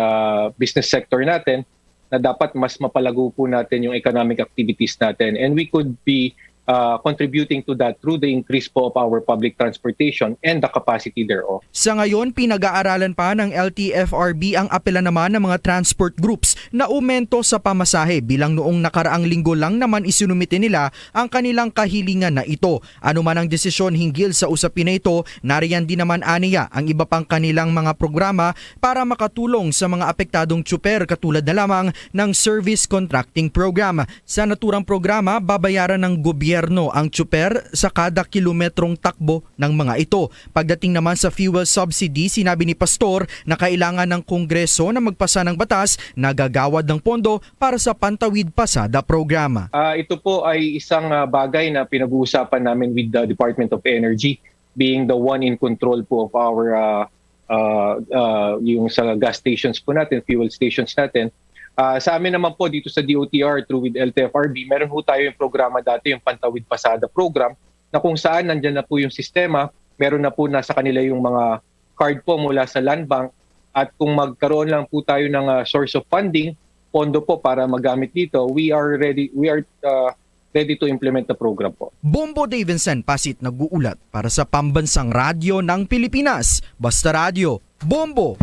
business sector natin na dapat mas mapalago po natin yung economic activities natin. And we could be uh, contributing to that through the increase po of our public transportation and the capacity thereof. Sa ngayon, pinag-aaralan pa ng L T F R B ang apela naman ng mga transport groups na umento sa pamasahe, bilang noong nakaraang linggo lang naman isinumite nila ang kanilang kahilingan na ito. Ano man ang desisyon hinggil sa usapin na ito, nariyan din naman aniya ang iba pang kanilang mga programa para makatulong sa mga apektadong tsuper, katulad na lamang ng service contracting program. Sa naturang programa, babayaran ng gobyerno ang tsuper sa kada kilometrong takbo ng mga ito. Pagdating naman sa fuel subsidy, sinabi ni Pastor na kailangan ng Kongreso na magpasa ng batas na gagawad ng pondo para sa Pantawid Pasada program. Ah, ito po ay isang ah, bagay na pinag-uusapan namin with the Department of Energy, being the one in control po of our ah, ah, ah, yung sa gas stations po natin, fuel stations natin. Ah, sa amin naman po dito sa D O T R through with L T F R B, meron po tayo yung programa dati, yung Pantawid Pasada program, na kung saan nandyan na po yung sistema, meron na po na sa kanila yung mga card po mula sa Land Bank, at kung magkaroon lang po tayo ng ah, source of funding, pondo po para magamit dito, we are ready, we are ah, ready to implement the program po. Bombo Davidson Pasit nag-uulat para sa Pambansang Radyo ng Pilipinas, Basta Radyo, Bombo!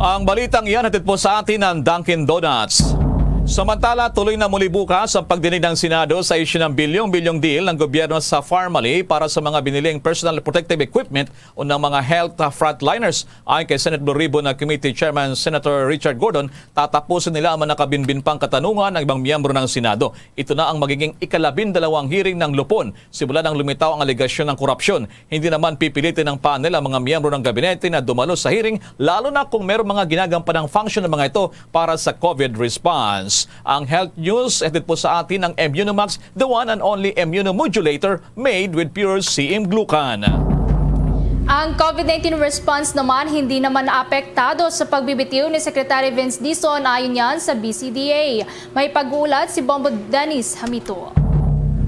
Ang balitang iyan hatid po sa atin ng Dunkin' Donuts. Samantala, tuloy na muli bukas ang pagdinig ng Senado sa isyu ng bilyong-bilyong deal ng gobyerno sa Farmally para sa mga biniling personal protective equipment o ng mga health ah, frontliners. Ayon kay Senate Blue Ribbon na Committee Chairman Senator Richard Gordon, tatapusin nila ang mga nakabinbin pang katanungan ng ibang miyembro ng Senado. Ito na ang magiging ikalabindalawang hearing ng Lupon simula nang lumitaw ang alegasyon ng korupsyon. Hindi naman pipilitin ng panel ang mga miyembro ng gabinete na dumalo sa hearing, lalo na kung merong mga ginagampanang function ng mga ito para sa COVID response. Ang health news, hatid po sa atin ng Immunomax, the one and only immunomodulator made with pure C M glucan. Ang COVID nineteen response naman hindi naman apektado sa pagbibitiw ni Secretary Vince Dizon, ayon yan sa B C D A. May pag-uulat si Bombo Dennis Hamito.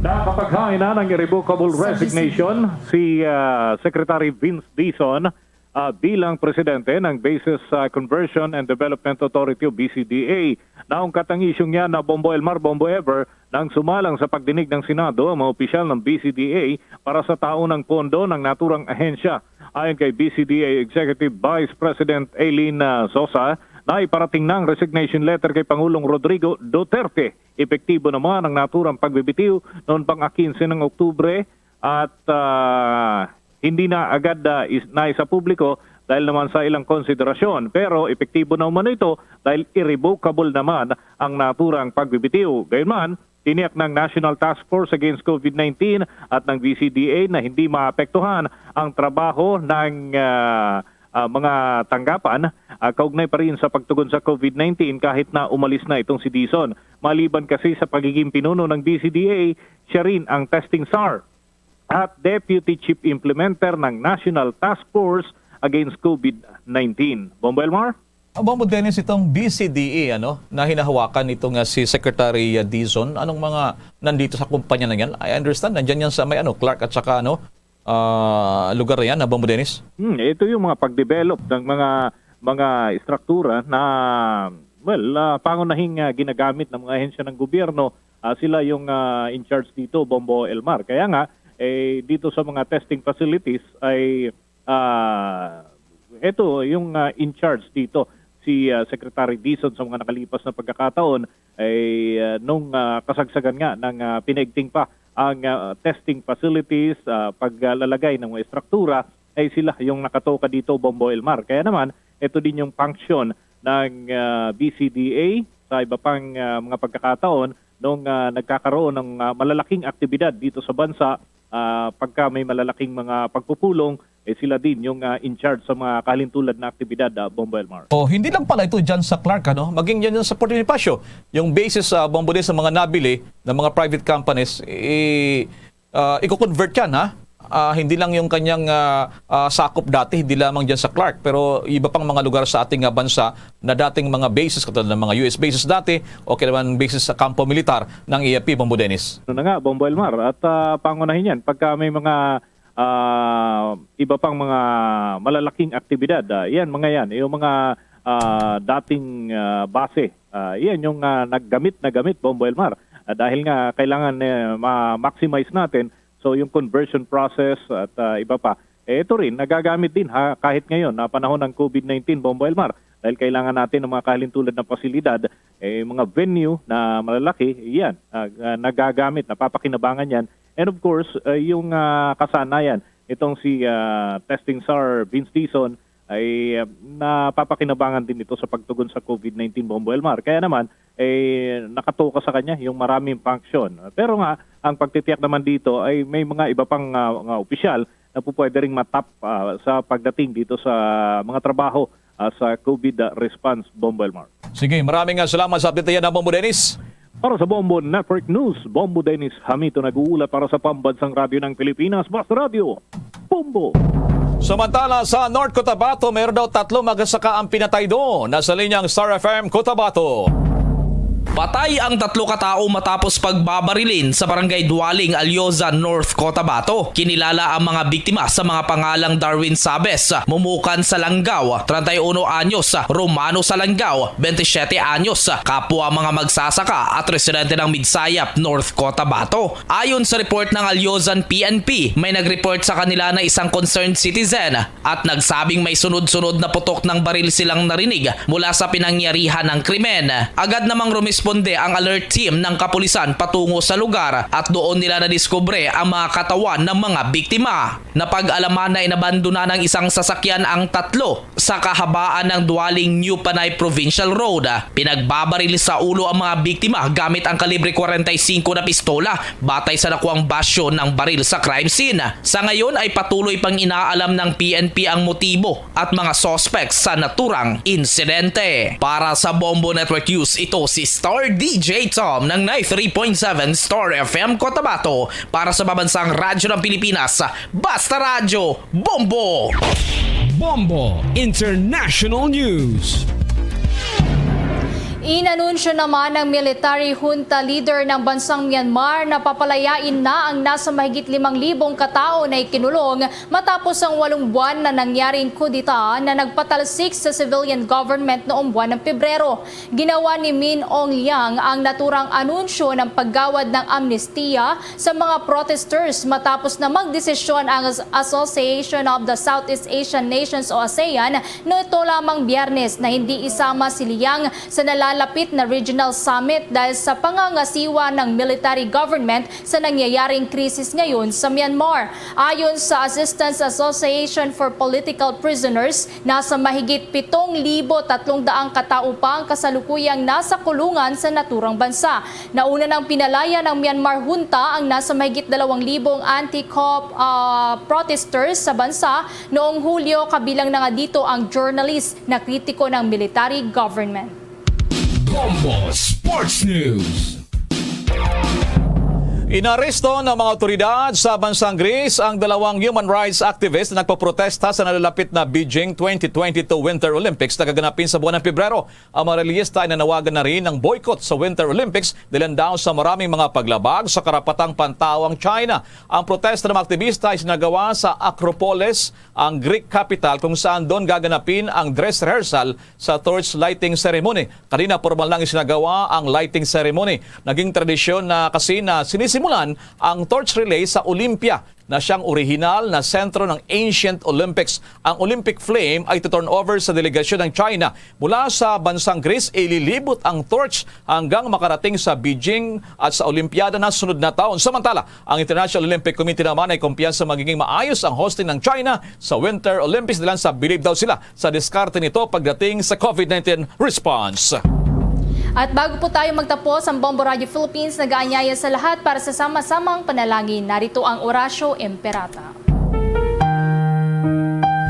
Nakapaghain na ng irrevocable Sa B C D A. Resignation si ah, Secretary Vince Dizon ah, bilang presidente ng Bases ah, Conversion and Development Authority o B C D A. Naungkat ang isyung yan na Bombo Elmar, Bombo Ever, nang sumalang sa pagdinig ng Senado ang mga opisyal ng B C D A para sa taunang pondo ng naturang ahensya. Ayon kay B C D A Executive Vice President Aileen ah, Sosa, naiparating na ang resignation letter kay Pangulong Rodrigo Duterte. Epektibo naman ang naturang pagbibitiw noon pang quince ng Oktubre at ah, hindi na agad ah, is, na sa publiko dahil naman sa ilang konsiderasyon. Pero epektibo na umano ito dahil irrevocable naman ang naturang pagbibitiw. Gayunman, tiniyak ng National Task Force Against COVID nineteen at ng B C D A na hindi maapektuhan ang trabaho ng ah, ah, mga tanggapan ah, kaugnay pa rin sa pagtugon sa COVID nineteen kahit na umalis na itong si Dizon. Maliban kasi sa pagiging pinuno ng B C D A, siya rin ang testing czar at Deputy Chief Implementer ng National Task Force Against COVID nineteen. Bombo Elmar? Ah, Bombo Dennis, itong B C D A, ano, na hinahawakan nito nga si Secretary, ah, Dizon, anong mga nandito sa kumpanya na yan? I understand, nandyan yan sa may, ano, clerk at saka, ano, ah, lugar na yan, na Bombo Dennis? Hmm, ito yung mga pag-develop ng mga, mga estruktura na, well, ah, pangunahing, ah, ginagamit ng mga ahensya ng gobyerno. Ah, sila yung, ah, in charge dito, Bombo Elmar. Kaya nga, eh, dito sa mga testing facilities ay, ah, eto, yung, ah, in charge dito, si, ah, Secretary Dizon, sa mga nakalipas na pagkakataon, ay, ah, nung, ah, kasagsagan nga ng, ah, pinaigting pa ang, ah, testing facilities, ah, paglalagay ng mga estruktura, ay sila yung nakatoka dito, Bombo Elmar. Kaya naman, ito din yung function ng, ah, B C D A sa iba pang, ah, mga pagkakataon nung, ah, nagkakaroon ng, ah, malalaking aktibidad dito sa bansa. Ah, pagka may malalaking mga pagpupulong, eh, sila din yung, ah, in charge sa mga kahalintulad na aktibidad, ah, Bombo Elmar. Oh, hindi lang pala ito dyan sa clerk, ano? Maging yan yung sa Puerto Bonifacio. Yung basis, ah, Bombo, din sa mga nabili ng mga private companies, i-, ah, i-convert yan, ha? ah, hindi lang yung kanyang, ah, ah, sakop dati, hindi lamang dyan sa Clark, pero iba pang mga lugar sa ating, ah, bansa na dating mga bases, katulad ng mga U S bases dati, o kaya naman bases sa kampo militar ng A F P, Bombo Dennis. Ano na nga, Bombo Elmar, at, ah, pangunahin yan, pagka may mga, ah, iba pang mga malalaking aktibidad, ah, yan, mga yan, yung mga, ah, dating, ah, base, ah, yan yung, ah, naggamit na gamit, Bombo Elmar. Ah, dahil nga kailangan, eh, ma-maximize natin, so yung conversion process at, ah, iba pa, eh, ito rin, nagagamit din ha, kahit ngayon na panahon ng COVID nineteen, Bombo Elmar, dahil kailangan natin ng mga kahalintulad na pasilidad, eh, mga venue na malalaki, yan, ah, ah, nagagamit, napapakinabangan yan. And of course, ah, yung, ah, kasanayan, itong si, ah, Testing Sir Vince Dizon ay, ah, napapakinabangan din ito sa pagtugon sa COVID nineteen, Bombo Elmar. Kaya naman, eh, nakatuka sa kanya yung maraming function. Pero nga, ang pagtitiyak naman dito ay may mga iba pang, ah, mga opisyal na po pwede ring matap, ah, sa pagdating dito sa mga trabaho, ah, sa COVID, ah, response, Bombo Elmar. Sige, maraming, ah, salamat sa update na yan, Bombo Dennis. Para sa Bombo Network News, Bombo Dennis Hamito nag-uulat para sa Pambansang Radyo ng Pilipinas, Basta Radyo, Bombo. Samantala, sa North Cotabato, mayroon daw tatlo magsasaka ang pinatay doon. Nasa linya ang Star F M Cotabato. Patay ang tatlo ka tawo matapos pagbabarilin sa Barangay Dualing, Alyoza, North Cotabato. Kinilala ang mga biktima sa mga pangalang Darwin Sabes, Mumukan Salanggaw, treinta y uno anyos, Romano Salanggaw, veintisiete anyos, kapwa mga magsasaka at residente ng Midsayap, North Cotabato. Ayon sa report ng Alyozan P N P, may nag-report sa kanila na isang concerned citizen at nagsabing may sunod-sunod na putok ng baril silang narinig mula sa pinangyarihan ng krimen. Agad namang rumisponde ang alert team ng kapulisan patungo sa lugar at doon nila nadiskubre ang mga katawan ng mga biktima. Napag-alaman na inabandona ng isang sasakyan ang tatlo sa kahabaan ng Dualing New Panay Provincial Road. Pinagbabaril sa ulo ang mga biktima gamit ang kalibre forty-five na pistola, batay sa nakuang basyo ng baril sa crime scene. Sa ngayon ay patuloy pang inaalam ng P N P ang motibo at mga suspects sa naturang insidente. Para sa Bombo Network News, ito si Star D J Tom ng ninety-three point seven Star F M Cotabato. Para sa Pambansang Radyo ng Pilipinas, Basta Radyo, Bombo! Bombo International News. Inanunsyo naman ng military junta leader ng bansang Myanmar na papalayain na ang nasa mahigit limang libong katao na ikinulong matapos ang walong buwan na nangyaring kudeta na nagpatalsik sa civilian government noong buwan ng Pebrero. Ginawa ni Min Aung Hlaing ang naturang anunsyo ng paggawad ng amnestiya sa mga protesters matapos na magdesisyon ang As-, Association of the Southeast Asian Nations o ASEAN nito lamang Biyernes na hindi isama si Hlaing sa nalalapit na regional summit dahil sa pangangasiwa ng military government sa nangyayaring krisis ngayon sa Myanmar. Ayon sa Assistance Association for Political Prisoners, nasa mahigit pitong libo tatlong daang ka tawo pa ang kasalukuyang nasa kulungan sa naturang bansa. Nauna nang pinalaya ng Myanmar junta ang nasa mahigit dalawang libong anti-coup, ah, protesters sa bansa noong Hulyo, kabilang na nga dito ang journalist na kritiko ng military government. Bombo Sports News. Inaresto ng mga otoridad sa bansang Greece ang dalawang human rights activist na nagpoprotesta sa nalalapit na Beijing twenty twenty-two Winter Olympics na gaganapin sa buwan ng Pebrero. Ang mga reliyista ay nanawagan na rin ng boycott sa Winter Olympics dahil daw sa maraming mga paglabag sa karapatang pantao ang China. Ang protesta ng mga aktibista ay sinagawa sa Acropolis, ang Greek capital, kung saan doon gaganapin ang dress rehearsal sa torch lighting ceremony. Kanina, pormal nang isinagawa ang lighting ceremony. Naging tradisyon na kasi na sinisimulan ang torch relay sa Olympia, na siyang orihinal na sentro ng Ancient Olympics. Ang Olympic flame ay tuturn over sa delegasyon ng China. Mula sa bansang Greece, ililibot ang torch hanggang makarating sa Beijing at sa Olimpiada na sunod na taon. Samantala, ang International Olympic Committee naman ay kumpiyansa magiging maayos ang hosting ng China sa Winter Olympics dahil sa bilib daw sila sa diskarte nito pagdating sa COVID nineteen response. At bago po tayo magtapos, ang Bombo Radio Philippines nag-aanyaya sa lahat para sa sama-samang panalangin. Narito ang Oratio Imperata.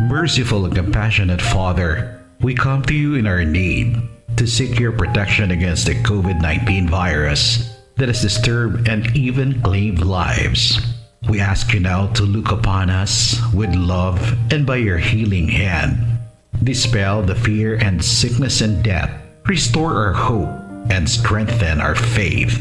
Merciful and compassionate Father, we come to you in our need to seek your protection against the COVID nineteen virus that has disturbed and even claimed lives. We ask you now to look upon us with love and by your healing hand, dispel the fear and sickness and death, restore our hope, and strengthen our faith.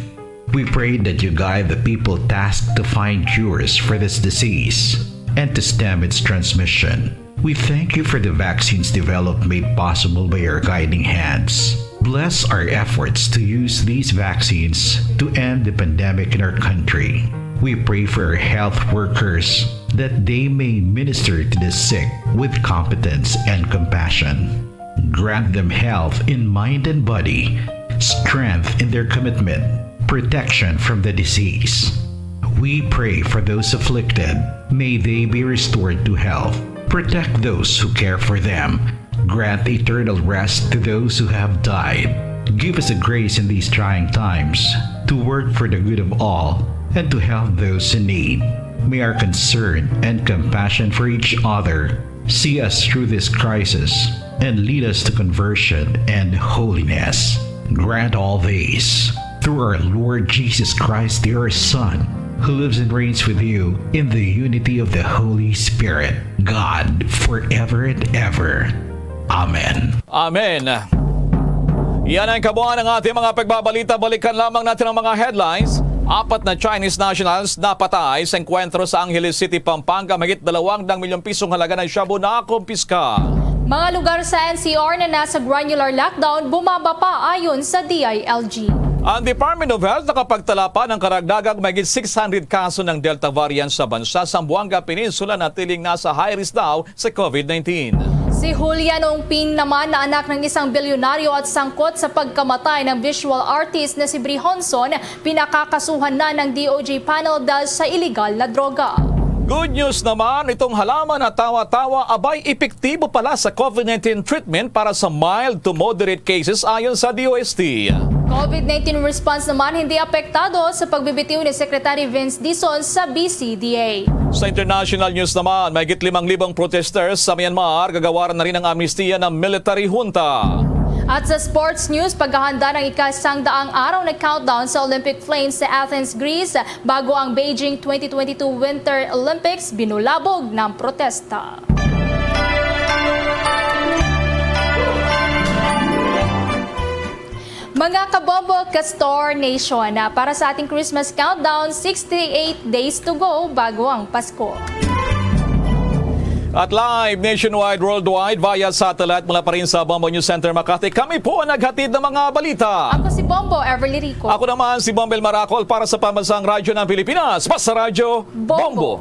We pray that you guide the people tasked to find cures for this disease and to stem its transmission. We thank you for the vaccines developed made possible by your guiding hands. Bless our efforts to use these vaccines to end the pandemic in our country. We pray for our health workers that they may minister to the sick with competence and compassion. Grant them health in mind and body, strength in their commitment, protection from the disease. We pray for those afflicted. May they be restored to health. Protect those who care for them. Grant eternal rest to those who have died. Give us a grace in these trying times to work for the good of all and to help those in need. May our concern and compassion for each other see us through this crisis and lead us to conversion and holiness. Grant all these through our Lord Jesus Christ, your Son, who lives and reigns with you in the unity of the Holy Spirit, God, forever and ever. Amen. Amen. Yan ang kabuuan ng ating mga pagbabalita. Balikan lamang natin ang mga headlines. Apat na Chinese nationals napatay sa engkwentro sa Angeles City, Pampanga. Mahigit dalawang dang milyong pisong halaga ng shabu na kumpiska. Mga lugar sa N C R na nasa granular lockdown, bumaba pa ayon sa D I L G. Ang Department of Health nakapagtala pa ng karagdagang mahigit six hundred kaso ng Delta variant sa bansa. Zamboanga Peninsula natiling nasa high risk daw sa COVID nineteen. Si Julian Ongpin naman na anak ng isang bilyonaryo at sangkot sa pagkamatay ng visual artist na si Bri Honson, pinakakasuhan na ng D O J panel dahil sa iligal na droga. Good news naman, itong halaman na tawa-tawa abay epektibo pala sa COVID nineteen treatment para sa mild to moderate cases ayon sa D O S T. COVID nineteen response naman hindi apektado sa pagbibitiw ni Secretary Vince Dizon sa B C D A. Sa international news naman, mahigit limang libong protesters sa Myanmar gagawaran na rin ang amnestiya ng military junta. At sa sports news, paghahanda ng ikasangdaang araw na countdown sa Olympic Flames sa Athens, Greece, bago ang Beijing twenty twenty-two Winter Olympics, binulabog ng protesta. Mga kabombo, Kastor Nation, ah, para sa ating Christmas countdown, sixty-eight days to go bago ang Pasko. At live nationwide, worldwide, via satellite mula pa rin sa Bombo News Center Makati. Kami po ang naghatid ng mga balita. Ako si Bombo Everly Rico. Ako naman si Bombel Maracol para sa Pambansang Radyo ng Pilipinas. Basta Radyo, Bombo. Bombo.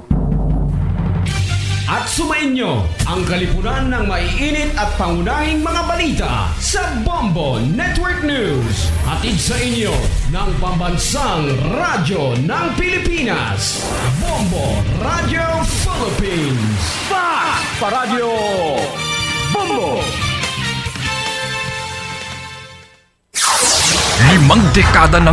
At sumainyo ang kalipunan ng maiinit at pangunahing mga balita sa Bombo Network News. Hatid sa inyo ng Pambansang Radyo ng Pilipinas, Bombo Radyo Philippines. Fast pa Radyo Bombo! Limang dekada nang